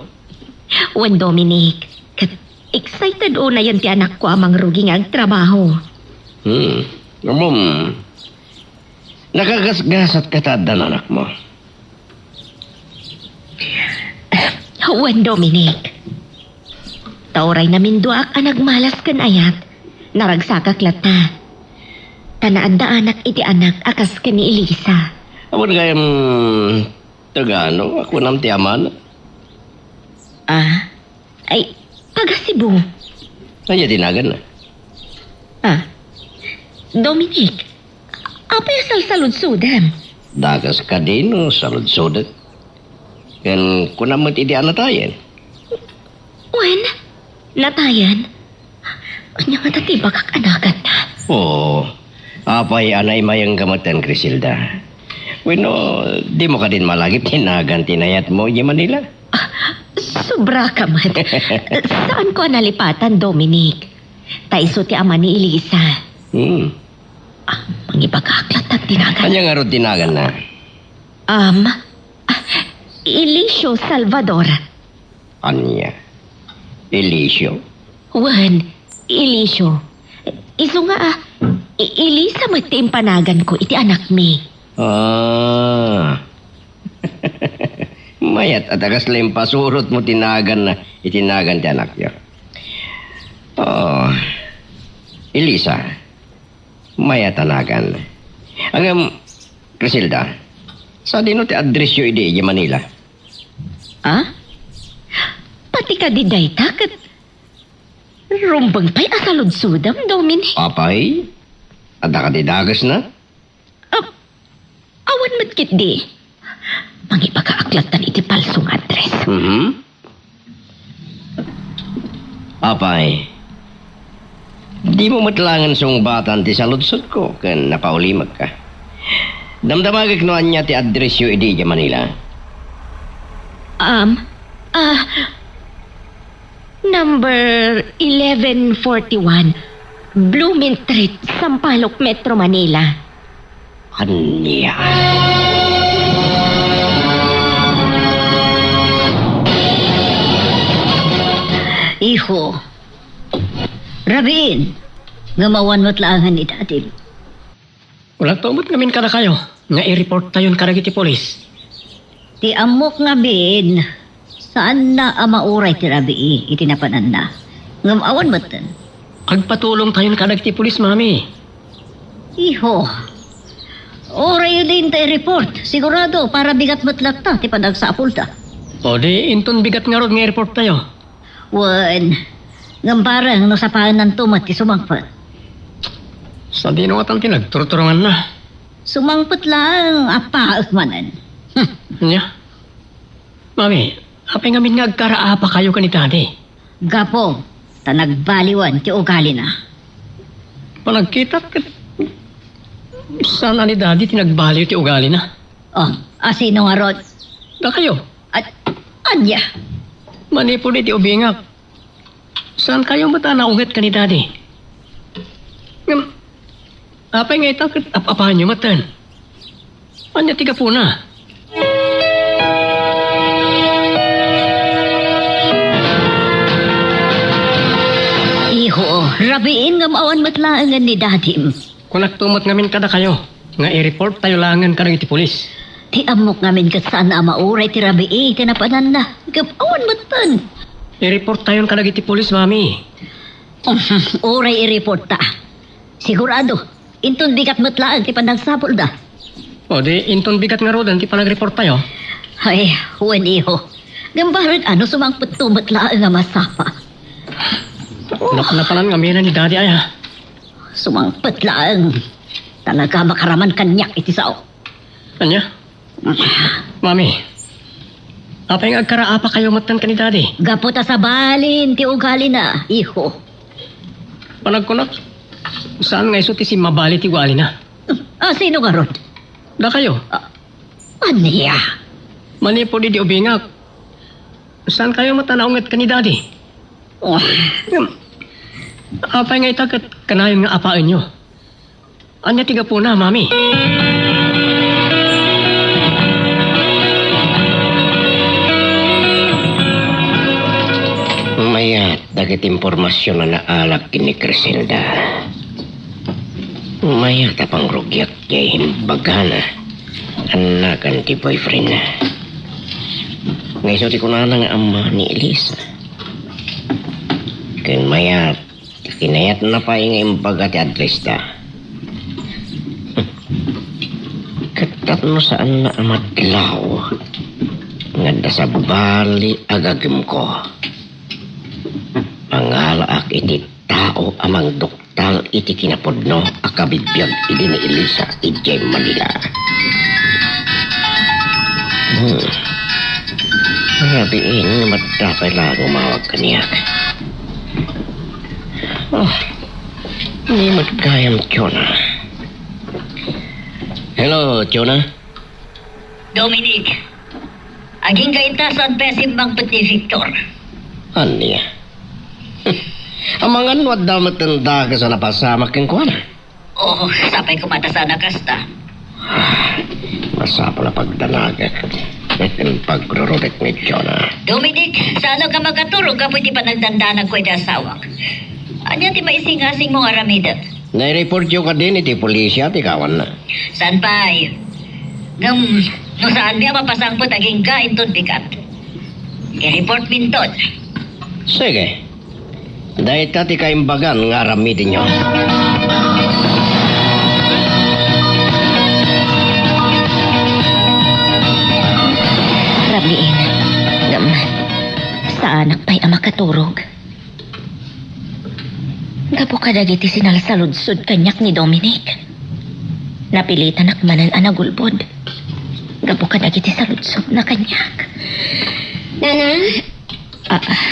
Wen, Dominic, ket excited unayen ti anakko a mangrugi nga agtrabaho. Hmm. Ngem, nakagasgasatka ta adda anakmo. Wen, Dominic. Ta uray naminduaak a nagmalas ken ayat, naragsakak latta. Ta naaddaanak iti anak a kas ken ni Elisa. Awan gayam tagano a kunam ti amana? Ah, ay, taga Cebu. Ania ti naganna? Ah, Dominic, apay a salsaludsodem? Dakes kadi no saludsodek? Ken kunam met idi a natayen? Wen, natayen? Ania ngata ti ibagak a naganna? Oo. Apay a naimayengka metten, Criselda? Wenno, dimo kadin malagip ti nagan ti nayatmo idiay Manila? Ah, sobraka met. Saanko a nalipatan, Dominic. Ta isu ti ama ni Elisa. Hmm. Ah, mangibagak latta ti nagan. Ania ngarud ti naganna? Um, ah, Elicio Salvador. Ania? Elicio? Wen, Elicio. Isu nga, ah, I-, Elisa met ti impanaganko iti anakmi. Ah. Mayat a ta kasla impasurotmo ti naganna iti nagan ti anakyo. Oh. Elisa. Mayat a nagan. Ngem, Criselda, sadino ti addressyo idi idiay Manila? Ah? Pati kadi dayta ket rumbeng pay a saludsodem, Dominic? Apay, adda kadi dakesna? Ah, awan met ketdi. Mangibagaak lattan iti palso nga address. Mhm. Apay, dimo met laengen sungbatan ti saludsodko ken napaulimekka. Damdamagek no ania ti addressyo idi idiay Manila. Um, ah, number eleven forty-one, Blooming Street, Sampaloc, Metro Manila. Ania? Iho, rabiin, ngem awan met laengen ni Dadim. Ulagto met ngamin kadakayo nga i-reporttayon kadagiti pulis. Ti ammok ngamin, saanna a mauray ti rabii iti napananna. Ngem awan metten. Agpatulongtayon kadagiti pulis, Mami. Iho. Uray diin ta i-report. Sigurado, para bigat met latta ti panagsapulda. O di, inton bigat ngarud nga i-reporttayo. Wen, ngem bareng no sapaennanto met ti sumangpet. Sadino ngatan ti nagturturonganna? Sumangpet laeng a paek manen. Hmm. Ania? Mami, apay ngamin nga agkaraapakayo ken ni Daddy? Gapu ta nagbaliwen ti ugalina. Panagkitak ket saan a ni Daddy ti nagbaliw ti ugalina? Oh, a sino ngarud? Dakayo. At, ania? Manipud iti ubingak. Saankayo met a naunget ken ni Daddy? Ngem, apay nga ita ket ap-apaanyo metten? Ania ti gapuna? Iho, rabiin ngem awan met laengen ni Dadim. Kunakto met ngamin kadakayo nga i-report tayo laengen kadagiti pulis. Ti ammok ngamin ket saan a mauray ti rabii ti napananna. Ngem awan metten. I-report tayon kadagiti pulis, Mami. Uray i-report ta. Sigurado, inton bigat met laeng ti pannagsapulda. O di, inton bigat ngaruden ti panagreport tayo? Ay, wen, iho. Ngem barek ano, sumangpet to met laeng a masapa. Napnapalan ngamin ni Daddy, aya. Sumangpet laeng. Talaga makaraman kaniak iti sao. Ania? Mami, apay nga agkaraapakayo metten ken ni Daddy? Gapu ta sabalin ti ugalina, iho. Panagkunak, saan nga isu ti simmabali ti ugalina? A, sino ngarud? Dakayo. A, ania? Manipud idi ubingak, saan kayo met a naunget ken ni Daddy? Oh. Ngem, apay nga ita ket kanayon nga apaenyo? Ania ti gapuna, Mami? Mayat dagiti impormasion a naalak ken ni Criselda. Mayat a pangrugiak diay imbagana a nagan ti boyfriendna. Nga isu ti kunana nga ama ni Elisa. Ken mayat, kinayatna pay nga imbaga ti addressda. Ket tapno saanna a madlaw nga adda sabali a gagimko, pangalaak iti tao a mangduktal iti kinapudno a kabibiag idi ni Elisa idiay Manila. Hmm. Rabiin, madda pay la nga umawag kaniak. Oh, ni met gayam, Jonah. Hello, Jonah. Dominic, agingga ita saan pay a simmangpet ni Victor? Ania? Amangan no adda met ti dakes a napasamak kenkuana. Oo, sapay koma ta saan a kasta. Ah, masapul a pagdanagek ti pagrurubek ni Jonah. Dominic, saanka makaturog gapu iti panagdandanagko iti asawak? Ania ti maisingasingmo nga aramidek? Naireportyo kadin iti pulisya ti kawanna. Saan pay? Ngem no saanmi a mapasangpet agingga inton bigat, i-reportminton. Sige. Dayta ti kaimbagan nga aramidenyo. Rabiin, ngem saanak pay a makaturog. Gapu kadagiti sinalsaludsod kaniak ni Dominic, napilitanak manen a nagulbod gapu kadagiti saludsodna kaniak. Nanang? Ah, ah.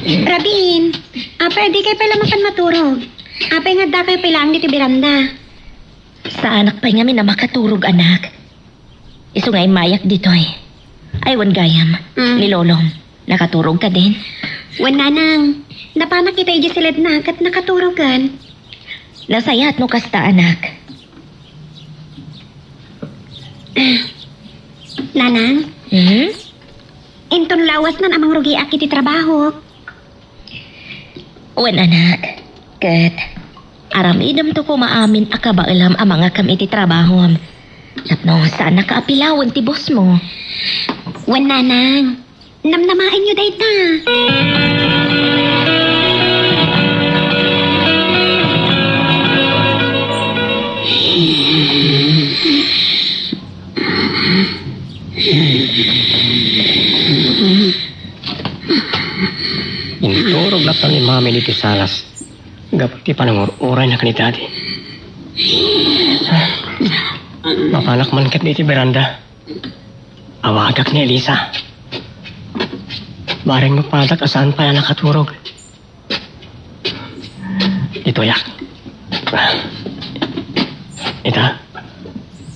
Rabiin, apay a dikay pay la mapan maturog? Apay nga addakayo pay laeng ditoy beranda? Saanak pay ngamin a makaturog, anak. Isu nga immayak ditoy. Ay, wen gayam. Mm. Ni Lolom, nakaturog kadin? Wen, Nanang. Napanak ita idiay siledna ket nakaturogan. Nasayaat no kasta, anak. Nanang? Hmm? Inton lawasnan a mangrugiak iti trabahok. Wen, anak, ket aramidemto koma amin a kabaelam a mangakam iti trabahom. Tapno saannaka a pilawen ti bosmo. Wen, Nanang, namnamaenyo dayta. Inturog latta ni Mami ditoy salas gapu ti panangur-urayna ken ni Daddy. Mapanak man ket ditoy beranda. Awagak ni Elisa. Bareng mapadak a saan pay a nakaturog. Itoyak. Ita,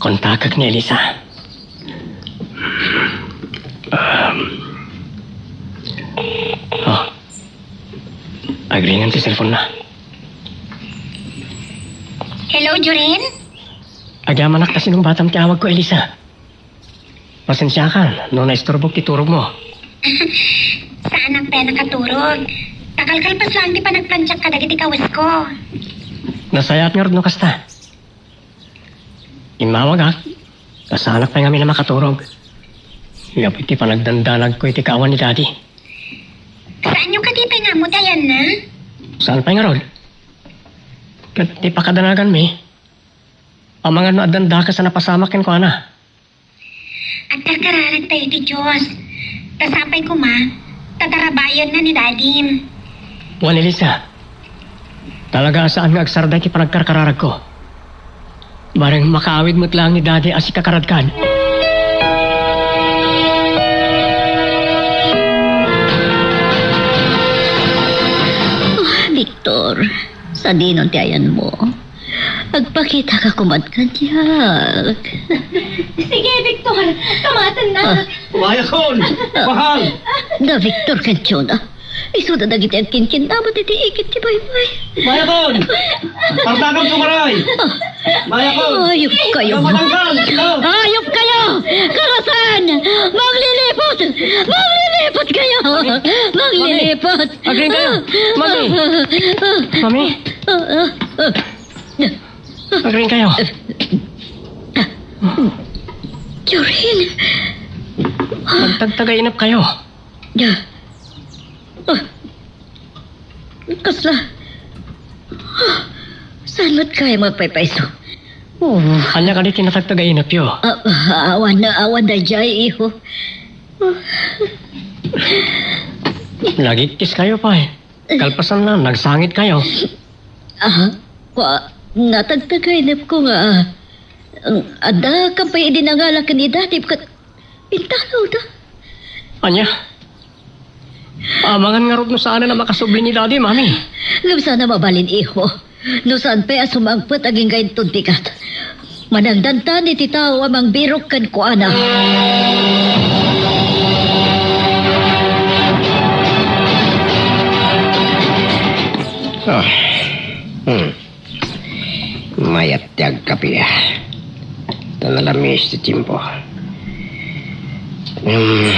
kontakek ni Elisa. Um, oh, agringen ti cellphone na. Hello, Jorin? Agyamanak ta sinungbatam ti awagko, Elisa. Pasensiakan no naisturbok ti turogmo. Saanak pay a nakaturog. Ta kalkalpas laeng ti panagplantsak kadagiti kawesko. Nasayaat ngarud no kasta. Immawagak, ta saanak pay ngamin a makaturog. Gapu iti panagdandanagko iti kaawan ni Daddy. Saanyo kadi pay nga ammo ti ayanna? Saan pay ngarud? Ket ti pakadanaganmi, amangan no addan dakes a napasamak kenkuana. Agkarkararagtayo iti Dios. Ta sapay koma, ta tarabayanna ni Dadim. Wen, Elisa, talaga a saan nga agsarday ti panagkarkararagko. Bareng makaawid met laeng ni Daddy a sika karadkad. Ah, Victor, sadino ti ayanmo? Agpakitaka koma kaniak. Sige, Victor, kamatennak. Ah. Umayakon! Mahal! Da Victor ken Jonah. Isuda dagiti agkinkinnabat iti igid ti baybay. Umayakon! Tartakam sumaray! Umayakon! Ayop kayo! Ano matangkal? Ito! Ayop kayo! Karasan! Maglilipot! Maglilipot kayo! Maglilipot! Agriing kayo! Mami! Mami! Agriing kayo! Jorin! Agtagtagainep kayo! Kasla? Saan met kayam agpaypayso? Oh. Ania kadi ti natagtagainepyo? Ah, awan, awan daydiay, iho. Nagikis kayo pay. Kalpasanna, nagsangit kayo. Ah, kua, natagtagainepko nga, ah, adda kampay idi nangala ken ni Daddy ket intalawda. Ania? Amangan ngarud no saanen a makasubli ni Daddy, Mami. Ngem saan a mabalin, iho. No saan pay a sumangpet agingga inton bigat. Manangdantan iti tao a mangbirok kenkuana. Ah. Hmm. Mayat ti agkape. Ta nalamis ti tiempo. Hmm.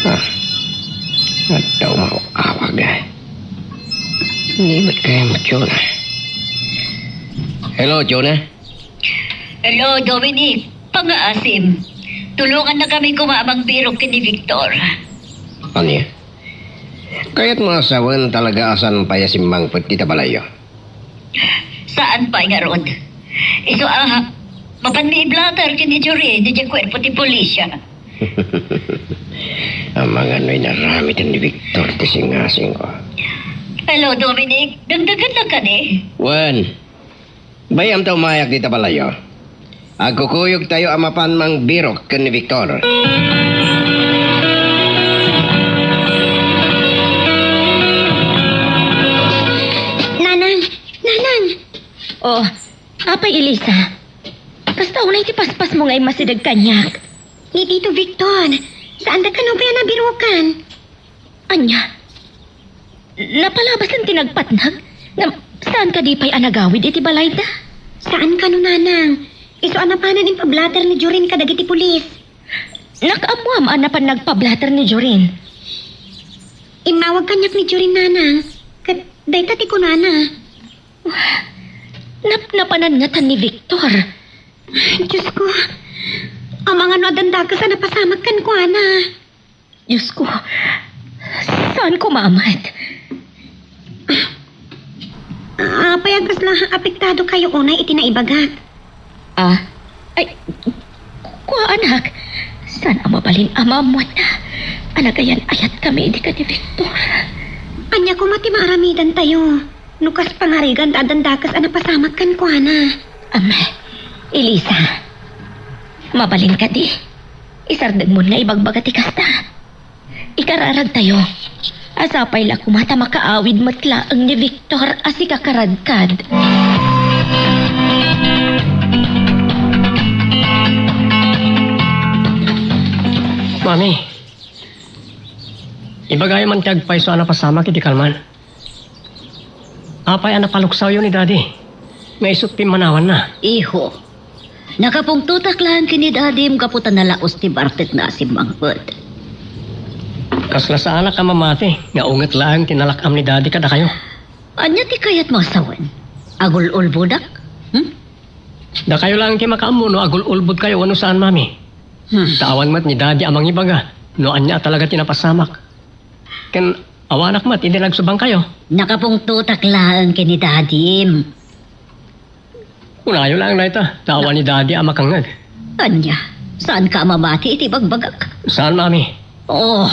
Ah. Adda umawag-awag. Ni met kayam, Jonah? Hello, Jonah? Hello, Dominic. Pangaasim. Tulongannakami koma a mangbirok ken ni Victor. Ania? Kayatmo a sawen talaga a saan pay a simmangpet dita balayyo? Saan pay ngarud. Isu a, mapanmi i-blotter ken ni Jorin idiay kuerpo ti pulisya. Amangan no inaramiden ni Victor ti singasingko. Hello, Dominic. Dengdengngennaka kadi? Wen. Bay-am ta umayak dita balayyo. Agkukuyogtayo a mapan mangbirok ken ni Victor. Nanang! Nanang! Oh, apay, Elisa? Kasta unay ti paspasmo nga immasideg kaniak. Ni Tito Victor, saanda kano pay a nabirokan? Ania? Napalabasen ti nagpatnag? Ngem saan kadi pay a nagawid iti balayda? Saan kano, Nanang. Isu a napanan impablater ni Jorin kadagiti pulis. Nakaammoam a napan nagpablater ni Jorin. Immawag kaniak ni Jorin, Nanang. Ket dayta ti kunana. Napnapanan ngatan ni Victor. Diosko, amangan no addan dakes a napasamak kenkuana. Diosko, saanko maamet. Apay a kasla apektado kayo unay iti naibagak? Ah, ay, kua, anak. Saan a mabalin a maammoanna a nagayan-ayatkami idi ken ni Victor? Ania koma ti maaramidantayo no kas pangarigan ta addan dakes a napasamak kenkuana? Am, Elisa, mabalin kadi? Isardengmon nga ibagbaga ti kasta. Ikararagtayo. A sapay la koma ta makaawid met laeng ni Victor a sika karadkad. Mami, ibagayo man ti agpayso a napasamak iti kalman. Apay a napaluksawyo ni Daddy nga isut' pimmanawanna? Iho, nakapungtotak laeng ken ni Dadim gapu ta nalaos ti bartekna a simmangpet. Kasla saanak a mamati nga unget laeng ti nalak-am ni Daddy kadakayo. Ania ti kayatmo a sawen? Agul-ulbonak? Hmm? Dakayo laeng ti makaammo no agul-ulbodkayo wenno saan, Mami. Hmm. Ta awan met ni Daddy a mangibaga no ania talaga ti napasamak. Ken awanak met idi nagsubangkayo. Nakapungtotak laeng ken ni Dadim. Kunayo laeng dayta, ta awan ni Daddy a makangngeg. Ania, saanka a mamati iti ibagbagak? Saan, Mami. Oh.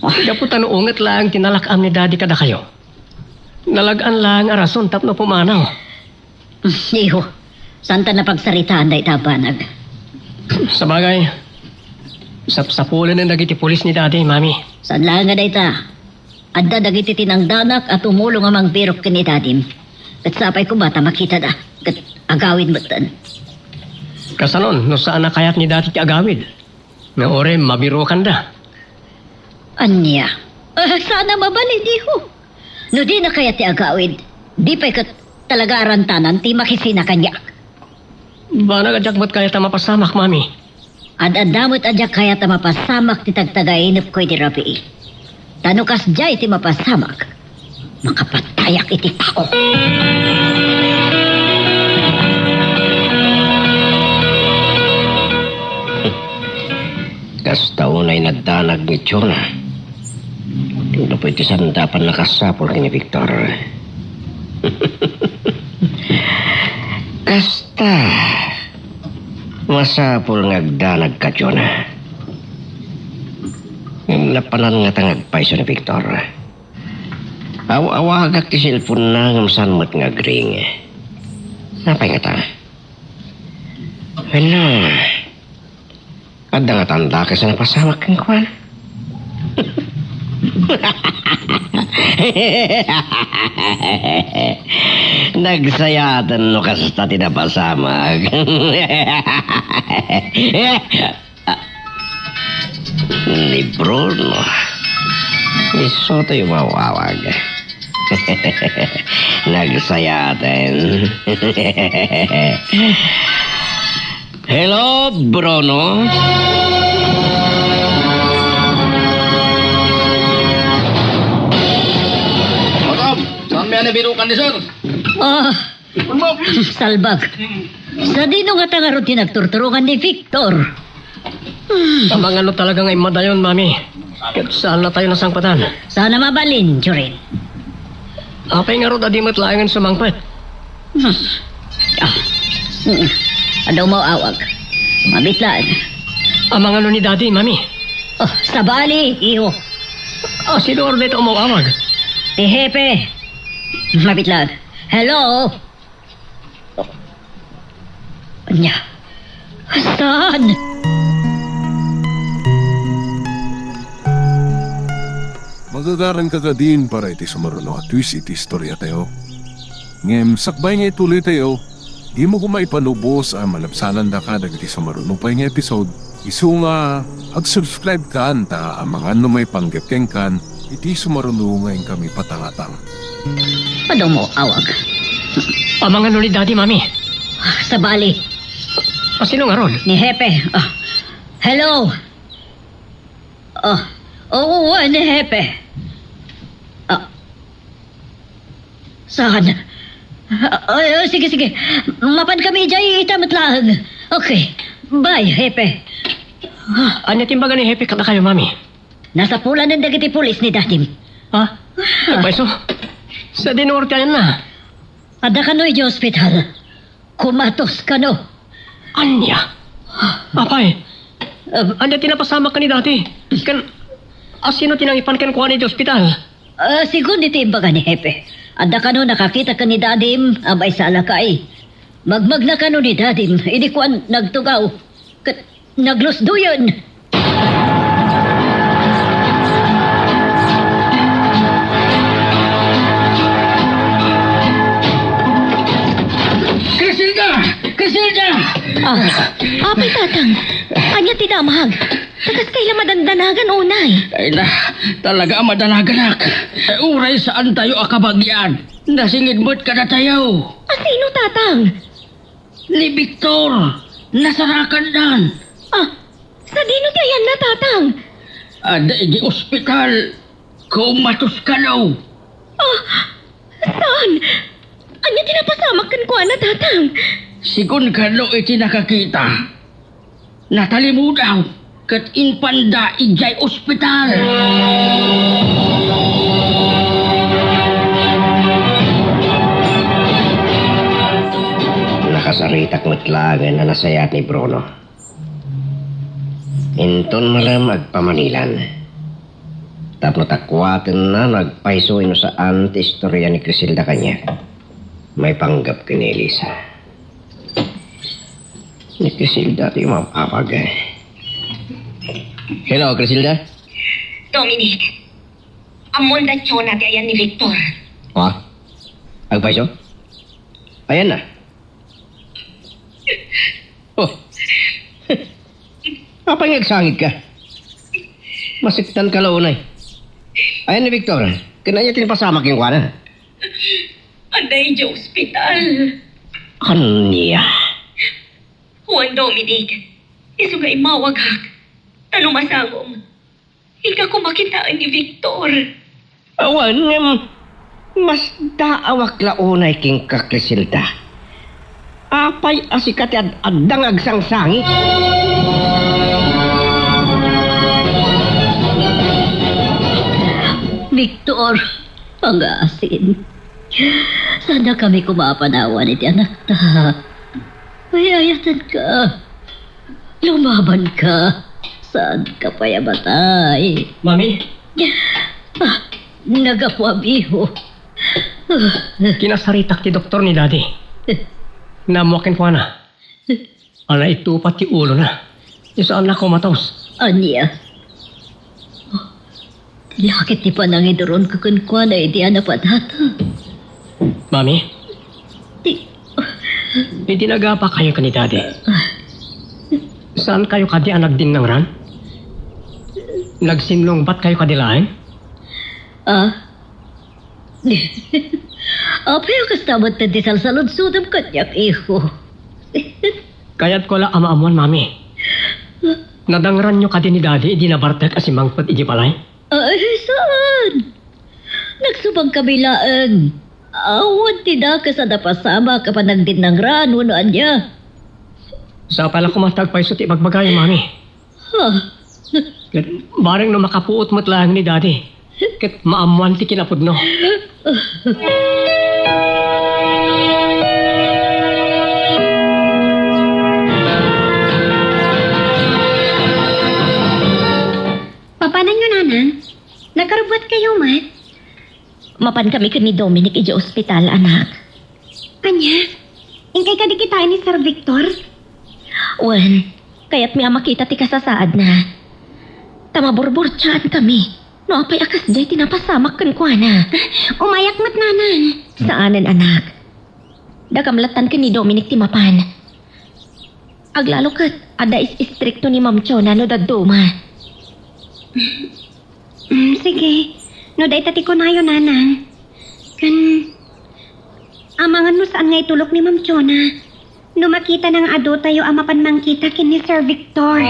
Gapu ta no unget laeng ti nalak-am ni Daddy kadakayo, nalag-an laeng a rason tapno pumanaw. Iho, saanta napagsaritaan dayta a banag. Sabagay, sapsapulanen dagiti pulis ni Daddy, Mami. Saan laeng a dayta. Adda dagiti tinangdanak a tumulong a mangbirok ken ni Dadim. Ket sapay koma ta makitada, ket agawid metten. Kasanon, no saan a kayat ni Daddy ti agawid? Nga uray mabirokanda. Ania? Ah, saan a mabalin, iho. No dina kayat ti agawid, di pay ket talaga arantanan ti makisina kaniak. Banag a diak met kayat a mapasamak, Mami. Ad-adda met a diak kayat a mapasamak ti tagtagainepko idi rabii. Ta no kasdiay ti mapasamak, makapatayak iti tao. Kasta unay naddanag ni Jonah. Tapno pay ti sanda a pannakasapul ken ni Victor. Kasta, masapul nga agdanag ka, Jonah. Ngem napanan ngata nga agpayso ni Victor. Aw-awagak ti cellphone-na ngem saan met nga agring. Apay ngata? Hala, adda ngatan dakes a napasamak kenkuana. Nagsayaten no kasta ti napasamak. Ni Bruno. Isu ti umawawag. Nagsayaten. Hello, Bruno? Madam, saan mi a nabirukan ni sir? Ah, Salbag. Sadino ngata ngarud ti nagturturongan ni Victor? Amangan no talaga nga immadayon, Mami. Ket saannatayo nasangpetan. Saan a mabalin, Jorin. Apay ngarud a di met laengen sumangpet? Hmm. Ah. Hmm. Adda umawawag. Mabitlaan. Amangan no ni Daddy, Mami. Oh, sabali, iho. Ah, sino ngarud dayta umawawag? Ti Hepe. Mabitlaan. Hello? Ania? Saan? Magagaranka kadin para iti sumaruno a twist iti istoriatayo. Ngem sakbay nga ituloytayo, dimo koma ipalubos a malabsanandaka dagiti sumaruno pay nga episode. Isu nga ag-subscribe kan ta amangan no maipanggep kenkan iti sumaruno nga inkami patangatang. Adda umawawag. Amangan no ni Daddy, Mami. Ah, sabali. Ah, sino ngarud? Ni Hepe. Ah. Hello. Ah. Oo, ni Hepe. Ah. Saan? Ah, ah, sige, sige. Mapan kami idiay ita met laeng. Okay. Bye, Hepe. Ah. Ania ti imbaga ni Hepe kadakayo, Mami? Nasapulanen dagiti pulis ni Dadim. Ha? Ah. Ay, payso. Sadino ngarud ti ayanna? Adda kano idiay ospital. Kumatos kano. Ania? Apay, ania ti napasamak ken ni Daddy? Ken, asino ti nangipan kenkuana iti ospital? Ah, segun iti imbaga ni Hepe, adda kano nakakita ken ni Dadim a maysa a lakay. Magmagna kano ni Dadim idi kuan nagtugaw ket naglusdoyen. Criselda! Criselda! Ah, apay, Tatang. Ania ti damag? Ta kastoy la madandanagan unay. Ay na, talaga a madanaganak. Eh, uray saantayo a kabagian. Nasinged met kadatayo. Asino, Tatang? Ni Victor, nasarakandan. Ah, sadino ti ayanna, Tatang? Adda idi ospital, kumatos kano. Ah, saan? Ania ti napasamak kenkuana, Tatang? Sigun kano iti nakakita, natalimudaw ket impanda idiay ospital. Nakasaritak met laengen a nasayaat ni Bruno. Inton malem agpamanilan. Tapno takuatenna no agpayso wenno saan ti istoria ni Criselda kaniak. Maipanggep ken ni Elisa. Ni Criselda ti mapapag. Hello, Criselda? Dominic, ammon da Chona ti ayan ni Victor. Ha? Agpayso? Ayanna. Oh. Apay nga agsangit ka? Masektan ka la unay. Ayan ni Victor, ken ania ti napasamak kenkuana? Adda idiay ospital. Ania? Juan Dominic, isu nga immawagak. Ta no masangom, inka koma kitaen ni Victor. Awan, ngem masdaawak la unay kenka, Criselda. Apay a sika ti ad-adda nga agsangsangit? Victor, pangasin. Saannakami koma a panawan iti anakta. Ay-ayatenka. Lumabanka. Saanka pay a matay. Mami? Ah, naggapu a biho. Ah. Kinasaritak ti doktor ni Daddy. Naammoak kenkuana a naitupat ti ulona. Saanna a komatos. Ania? Ti laki ti panangiduronko kenkuana idi a napadata. Mami? Ti Idi nagapakayo ken ni Daddy, saankayo kadi a nagdinnangran? Nagsinlungbatkayo kadi laeng? Ah? Apay a kasta met ti salsaludsodem kaniak, iho? Kayatko la a maammuan, Mami. Nadangranyo kadi ni Daddy idi nabartek a simmangpet idiay balay? Ay, saan? Nagsubangkami laeng. Awan ti dakes a napasamak a panagdinnangran wenno ania. Sapay la koma ta agpayso ti ibagbagayo, Mami. Ha? Ket bareng no makapuot met laeng ni Daddy, ket maammoan ti kinapudno. Papananyo, Nanang? Nakarubbuatkayo met? Mapankami ken ni Dominic idiay ospital, anak. Ania? Inkay kadi kitaen ni Sir Victor? Wen, kayatmi a makita ti kasasaadna. Ta maburburtiaankami no apay a kasdiay ti napasamak kenkuana. Umayak met, Nanang. Saanen, anak. Dakam lattan ken ni Dominic ti mapan. Aglalo ket adda is-istrikto ni Ma'am Chona no dadduma. Mm, sige. No dayta ti kunayo, Nanang. Ken, amangan no saan nga itulok ni Ma'am Chona. No makitana nga adu tayo a mapan mangkita ken ni Sir Victor.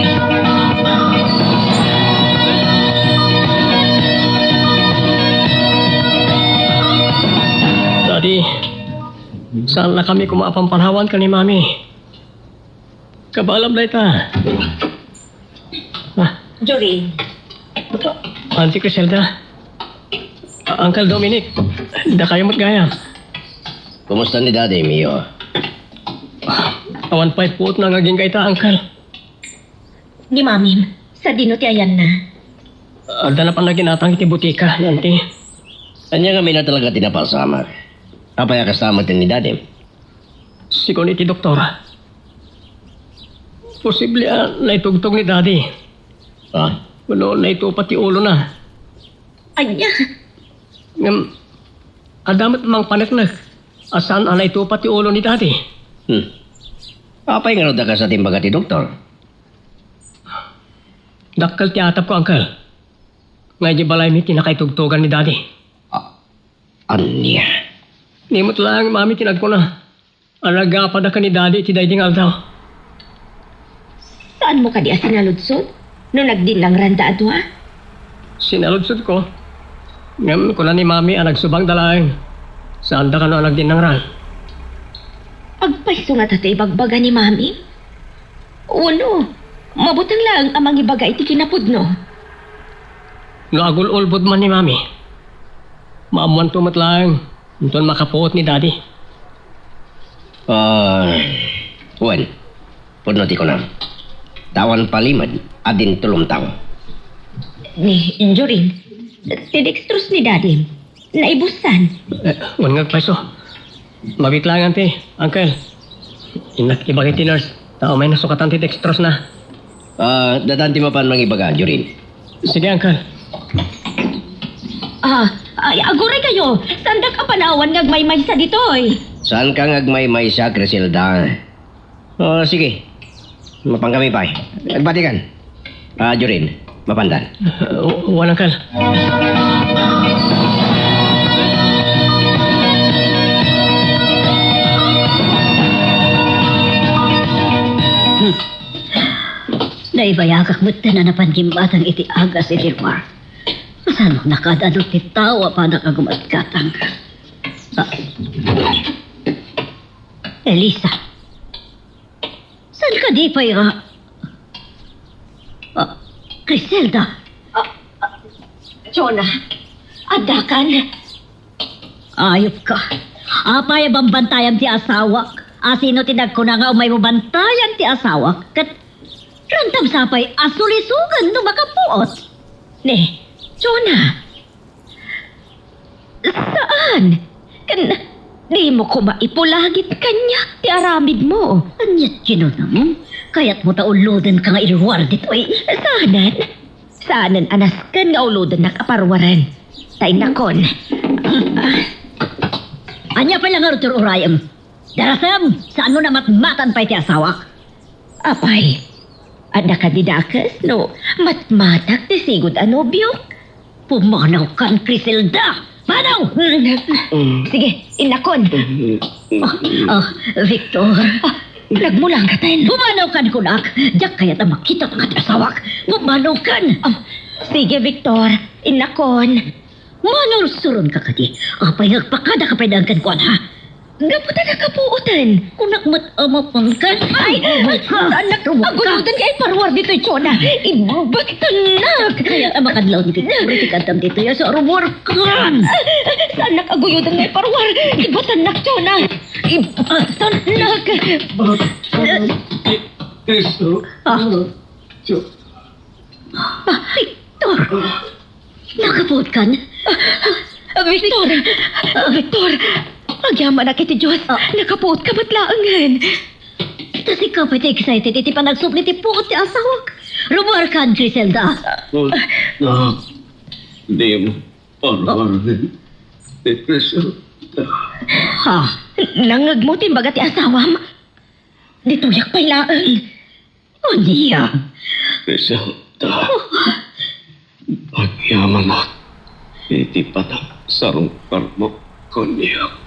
Daddy, saannakami koma a pampanawan ken ni Mami. Kabaelam dayta. Ah. Jorin. Auntie Criselda. Ah, Uncle Dominic. Dakayo met gayam. Kumusta ni Daddy, Mio? Awan pay puotna nga agingga ita, Uncle. Ni Mamim, sadino ti ayanna? Adda napan naginatang iti butika, Auntie. Ania ngamin a talaga ti napasamak? Apay a kasta met ni Daddy? Sigun iti doktor, posible a naitugtog ni Daddy. Ah? Wenno naitupat ti ulona. Ania? Ngem, adda met mangpaneknek a saan a naitupat ti ulo ni Daddy. Hmm. Apay ngarud a kasta ti imbaga ti doktor? Dakkel ti atapko, Uncle. Nga idiay balaymi ti nakaitugtogan ni Daddy. Ah, ania? Ni met laeng Mami ti nagkuna a nagapada ken ni Daddy iti daydi nga aldaw. Saanmo kadi a sinaludsod no nagdinnangranda a dua? Sinaludsodko. Ngem kuna ni Mami a nagsubangda laeng. Saanda kano a nagdinnangran. Agpayso ngata ti ibagbaga ni Mami? Wenno, mabuteng laeng a mangibaga iti kinapudno? No agul-ulbod man ni Mami, maammoanto met laeng inton makapuot ni Daddy. Ah, wen, pudno ti kunam. Awan palimed a dintulomtaw. Ni Jorin, ti dextrose ni Daddy, naibussan. Eh, wen nga agpayso. Mabiit laeng ti, Uncle. Innak ibaga iti nurse, ta umay nasukatan ti dextrose na. Ah, datan ti mapan mangibaga, Jorin. Sige, Uncle. Ah, ay, aguray kayo. Saandak a panawan nga agmaymaysa ditoy. Saanka nga agmaymaysa, Criselda? Oh, sige. Mapan kami pay. Agbatikan. Ah, Jorin, mapandan. Uh, walang kal. Naibayagak met ta napan gimmatang iti agas iti lugar. Saan nakaad-adu ti tao a panak a gumatgatang? Ah. Elisa. Saan ka di pay nga? Ah, Criselda. Ah, ah, Jonah, addakan. Ayop ka. Apay a bambantayam ti asawak? Asino ti nagkuna nga umaymo bantayan ti asawak? Ket ramtam sa pay a sulisogen no makapuot? Ne, Jonah. Saan? Ken dimo koma ipulagip kaniak ti aramidmo. Aniat kinunam? Kayatmo ta ulodenka nga iluar ditoy? Saanen. Saanen a nasken nga ulodennak a paruaren. Ta innakon. Ania pay la ngarud ti ur-urayem? Darasem, saanmo a matmatan pay ti asawak? Apay, adda kadi dakes no matmatak ti sigud a nobiok? Pumanawkan, Criselda! Panaw! Mm. Sige, innakon. Ah, ah, Victor. Ah, nagmula ka tayo. Pumanawkan kunak. Diak kayat a makita nga ti asawak. Pumanawkan. Ah, sige, Victor. Innakon. Manursuron ka kadi. Apay nga agpakada ka pay daan kenkuana, ha? Gapu ta nakapuoten. Kunak met a mapankan. Ay, ay, ay, anak, aguloden nga iparuar ditoy, Jonah. Ibatannak. Kaya a makadlaw ni Victor, iti kaddam ditoy, asa rumuarkan. Saanak a guyoden nga iparuar. Ibatannak, Jonah. Ibatannak. Kristo. Ah. Ah, Victor! Nakapuotkan? Ah, Victor! Ah, Victor! Agyamanak iti Dios. Ah. Nakapuotka met laengen. Ta sika pay ti excited iti panagsubli ti puot ti asawak. Rumuarkan, Criselda. Ah, ah, di mo paruaren ti Criselda. Ha? Nangngegmo ti imbaga ti asawam? Ditoyak pay laeng. Ania? Criselda, agyamanak iti panagsarungkarmo kaniak.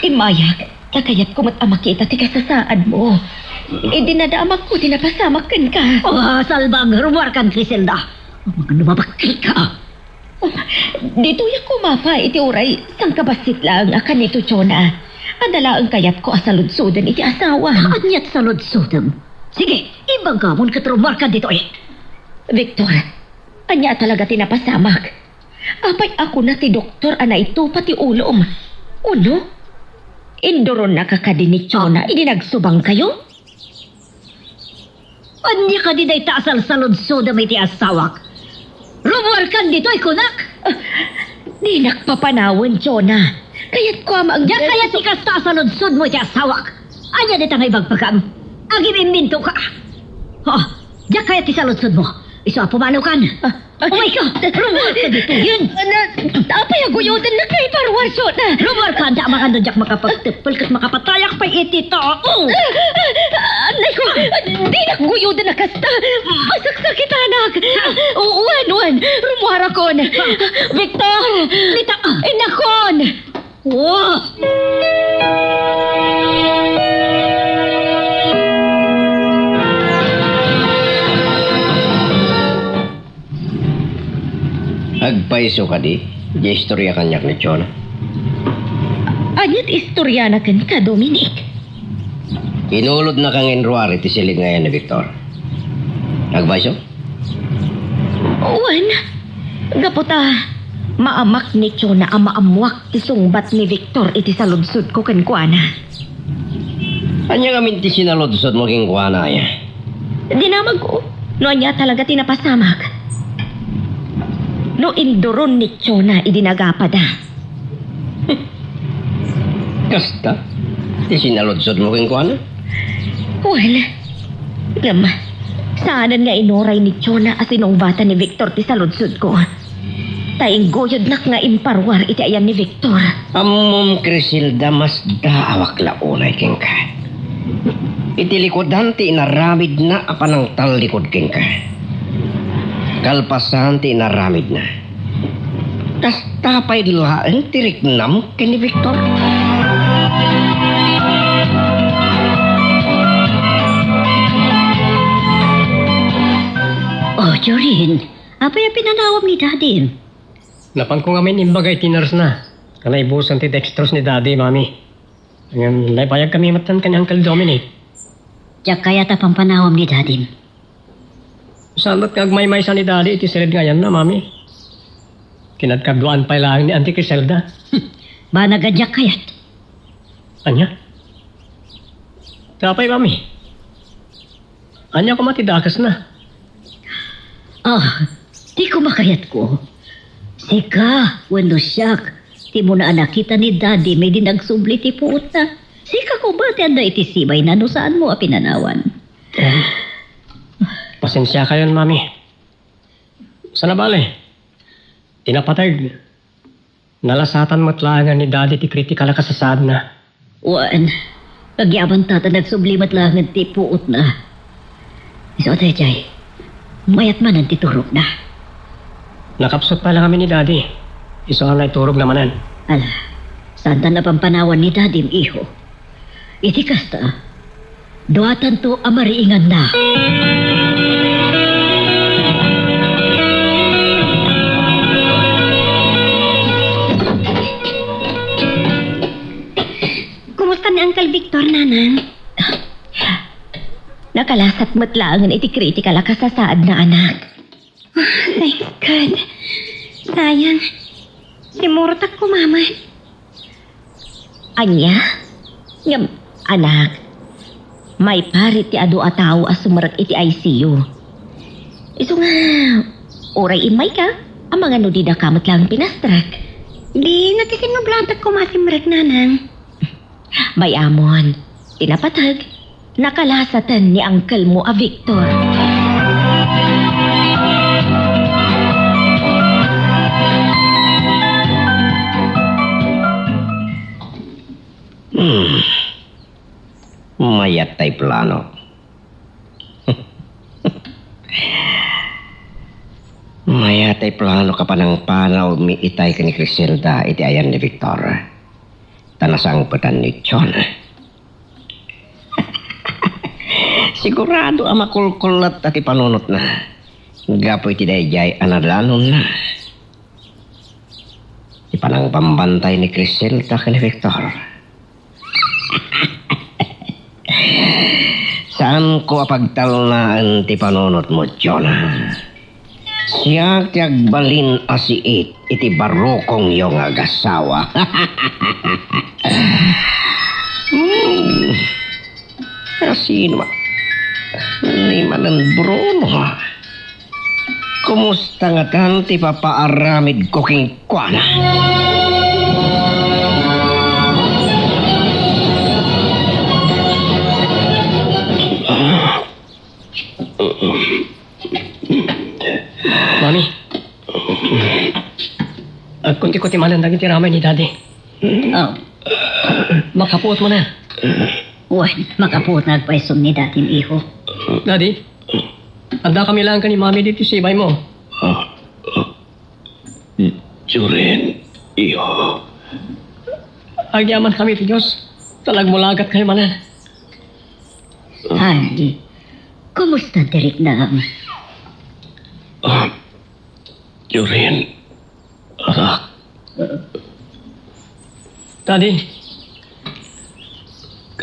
Immayak, ta kayatko met a makita ti kasasaadmo. Idi nadamagko ti napasamak kenka. Oh, salbag, rumuarkan, Criselda. Amangan no mabakkelka. Ditoyak koma pay iti uray sangkabassit laeng a kanito, Jonah. Adda laeng kayatko a saludsoden iti asawam. Aniat saludsodem? Sige, ibagamon ket rumuarkan ditoy. Victor, ania talaga ti napasamak? Apay a kuna ti doktor a naitupa ti ulom? Wenno, induronnaka kadi ni Jonah idi nagsubangkayo? Ania kadi dayta a salsaludsodem iti asawak? Rumuarkan ditoy, kunak! Ah, dinak papanawen, Jonah. Kayatko a maanggan. Diak kayat ti kasta a saludsodmo iti asawak. Ania dayta nga ibagbagam? Agim-immintoka. Oh, diak kayat ti saludsodmo. Isu a pumanawkan. Ah, Umayka! Rumuarka ditoyen! Ana, apay a guyodennak nga iparuar, Jonah? Rumuarka, anta amangan no diak makapagteppel ket makapatayak pay iti tao! Anay ko, dinak guyoden a kasta! Masaksakitanak! Wen, wen, rumuarakon! Victor! Nita, inakon! Oh! Agpayso kadi, diay istorya kaniak ni Jonah? Aniat istoriana kenka, Dominic? Inulodnaka nga inruar iti silid nga ayan ni Victor. Agpayso? Wen, gapu ta maamak ni Chona a maammoak ti sungbat ni Victor iti saludsodko kenkuana. Ania ngamin ti sinaludsodmo kenkuana, aya? Dinamagko no ania talaga ti napasamak. No induron ni Chona idi nagapada. Kasta ti sinaludsodmo kenkuana? Wen, ngem, saanen nga inuray ni Chona a sinungbatan ni Victor ti saludsodko. Ta ingguyodnak nga imparuar iti ayan ni Victor. Ammom, Criselda, masdaawak la unay kenka. Iti likudan ti inaramidna a panangtallikud kenka. Kalpasan ti inaramidna, kasta pay laeng ti riknam ken ni Victor. Oh, Jorin, apay a pinanawam ni Dadim? Napanko ngamin imbaga iti nurse-na. Kanaibusan ti dextrose ni Daddy, Mami. Ngem, naibayag kami met ken ni Uncle Dominic. Diak kayat a pampanawam ni Dadim. Saan met nga agmaymaysa ni Daddy iti silid nga ayanna, Mami? Kinadkaduaan pay laeng ni Auntie Criselda. Banag a diak kayat. Ania? Apay, Mami? Ania koma ti dakesna? Ah, ti kumakayatko. Sika, wenno siak, ti umuna a nakita ni Daddy idi nagsubli ti puotna. Sika koma ti adda iti sibayna no saanmo a pinanawan. Em, pasensiakayon, Mami. Sana bale, ti napateg, nalasatan met laengen ni Daddy ti kritikal a kasasaadna. Wen, agyabanta ta nagsubli met laengen ti puotna. Isu a daydiay, mayat manen ti turogna. Nakapsut pay la ngamin ni Daddy. Isu a naiturogna manen. Ala, saanta a pampanawam ni Dadim, iho. Iti kasta, duatanto a mariinganna. Kumusta ni Uncle Victor, Nanang? Nakalasat met laengen iti kritikal a kasasaadna, anak. Ah, thank God. Sayang. Simurotak koma met. Ania? Ngem, anak, maiparit ti adu a tao a sumrek iti I C U. Isu nga, uray immayka, amangan no didaka met laeng pinastrek. Di, nakisinnublaantak koma a simrek, Nanang. Mayamon, ti napateg, nakalasaten ni uncle mo a Victor. Hmm. Mayat tay plano. Mayat tay plano a panangpanawmi itay ken ni Criselda iti ayan ni Victor. Ta nasangpetan ni John. Sigurado a makulkulat ti panunotna gapu iti daydiay a nadanonna. Ti panangbambantay ni Criselda ken ni Victor. Saanko a pagtalnaen ti panunotmo, Jonah. Siak ti agbalin a siit iti barukongyo nga agasawa. Hmm. Asino ma-, ni manen Bruno? Kumusta ngatan ti papaaramidko kenkuana? Mami, agkuntiko ti manen dagiti ramay ni Daddy. Ah. Makapuot manen. Wen, makapuot nga agpayso ni Daddy, iho. Daddy, adda kami laeng ken ni Mami ditoy sibaymo. Ah. Jorin, iho. Agyaman kami ti Dios, ta nagmulagat kayo manen. Ay, kumusta ti riknam? Ah, Jorin, anak. Daddy,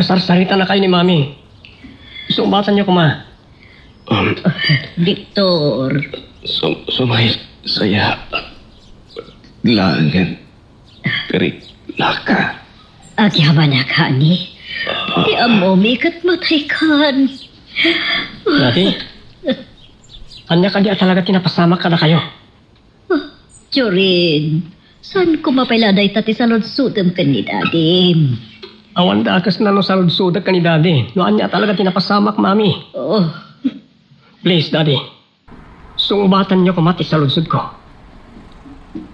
Sarsaritanakayo ni Mami. Sungbatanyo koma. Um, Victor. Sum-, sumaysaya laengen. Kari, naka. Agyamanak, honey. Ti ammomi ket mataykan. Dadi, ania kadi a talaga ti napasamak kadakayo? Ah, Jorin, saan koma pay la dayta ti saludsodem ken ni Dadim? Awan da a kasano saludsodek ken ni Dadi. No ania talaga ti napasamak, Mami? Oh. Please, Daddy. Sungbatanyo koma ti saludsodko.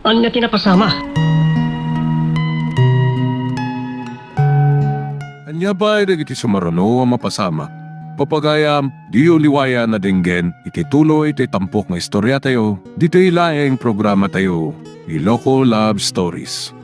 Ania ti napasamak? Ania pay dagiti sumaruno a mapasamak? Papagayam, diyo liwayan a denggen iti tuloy ti tampok nga istoriatayo, ditoy laeng programatayo, Iloko Love Stories.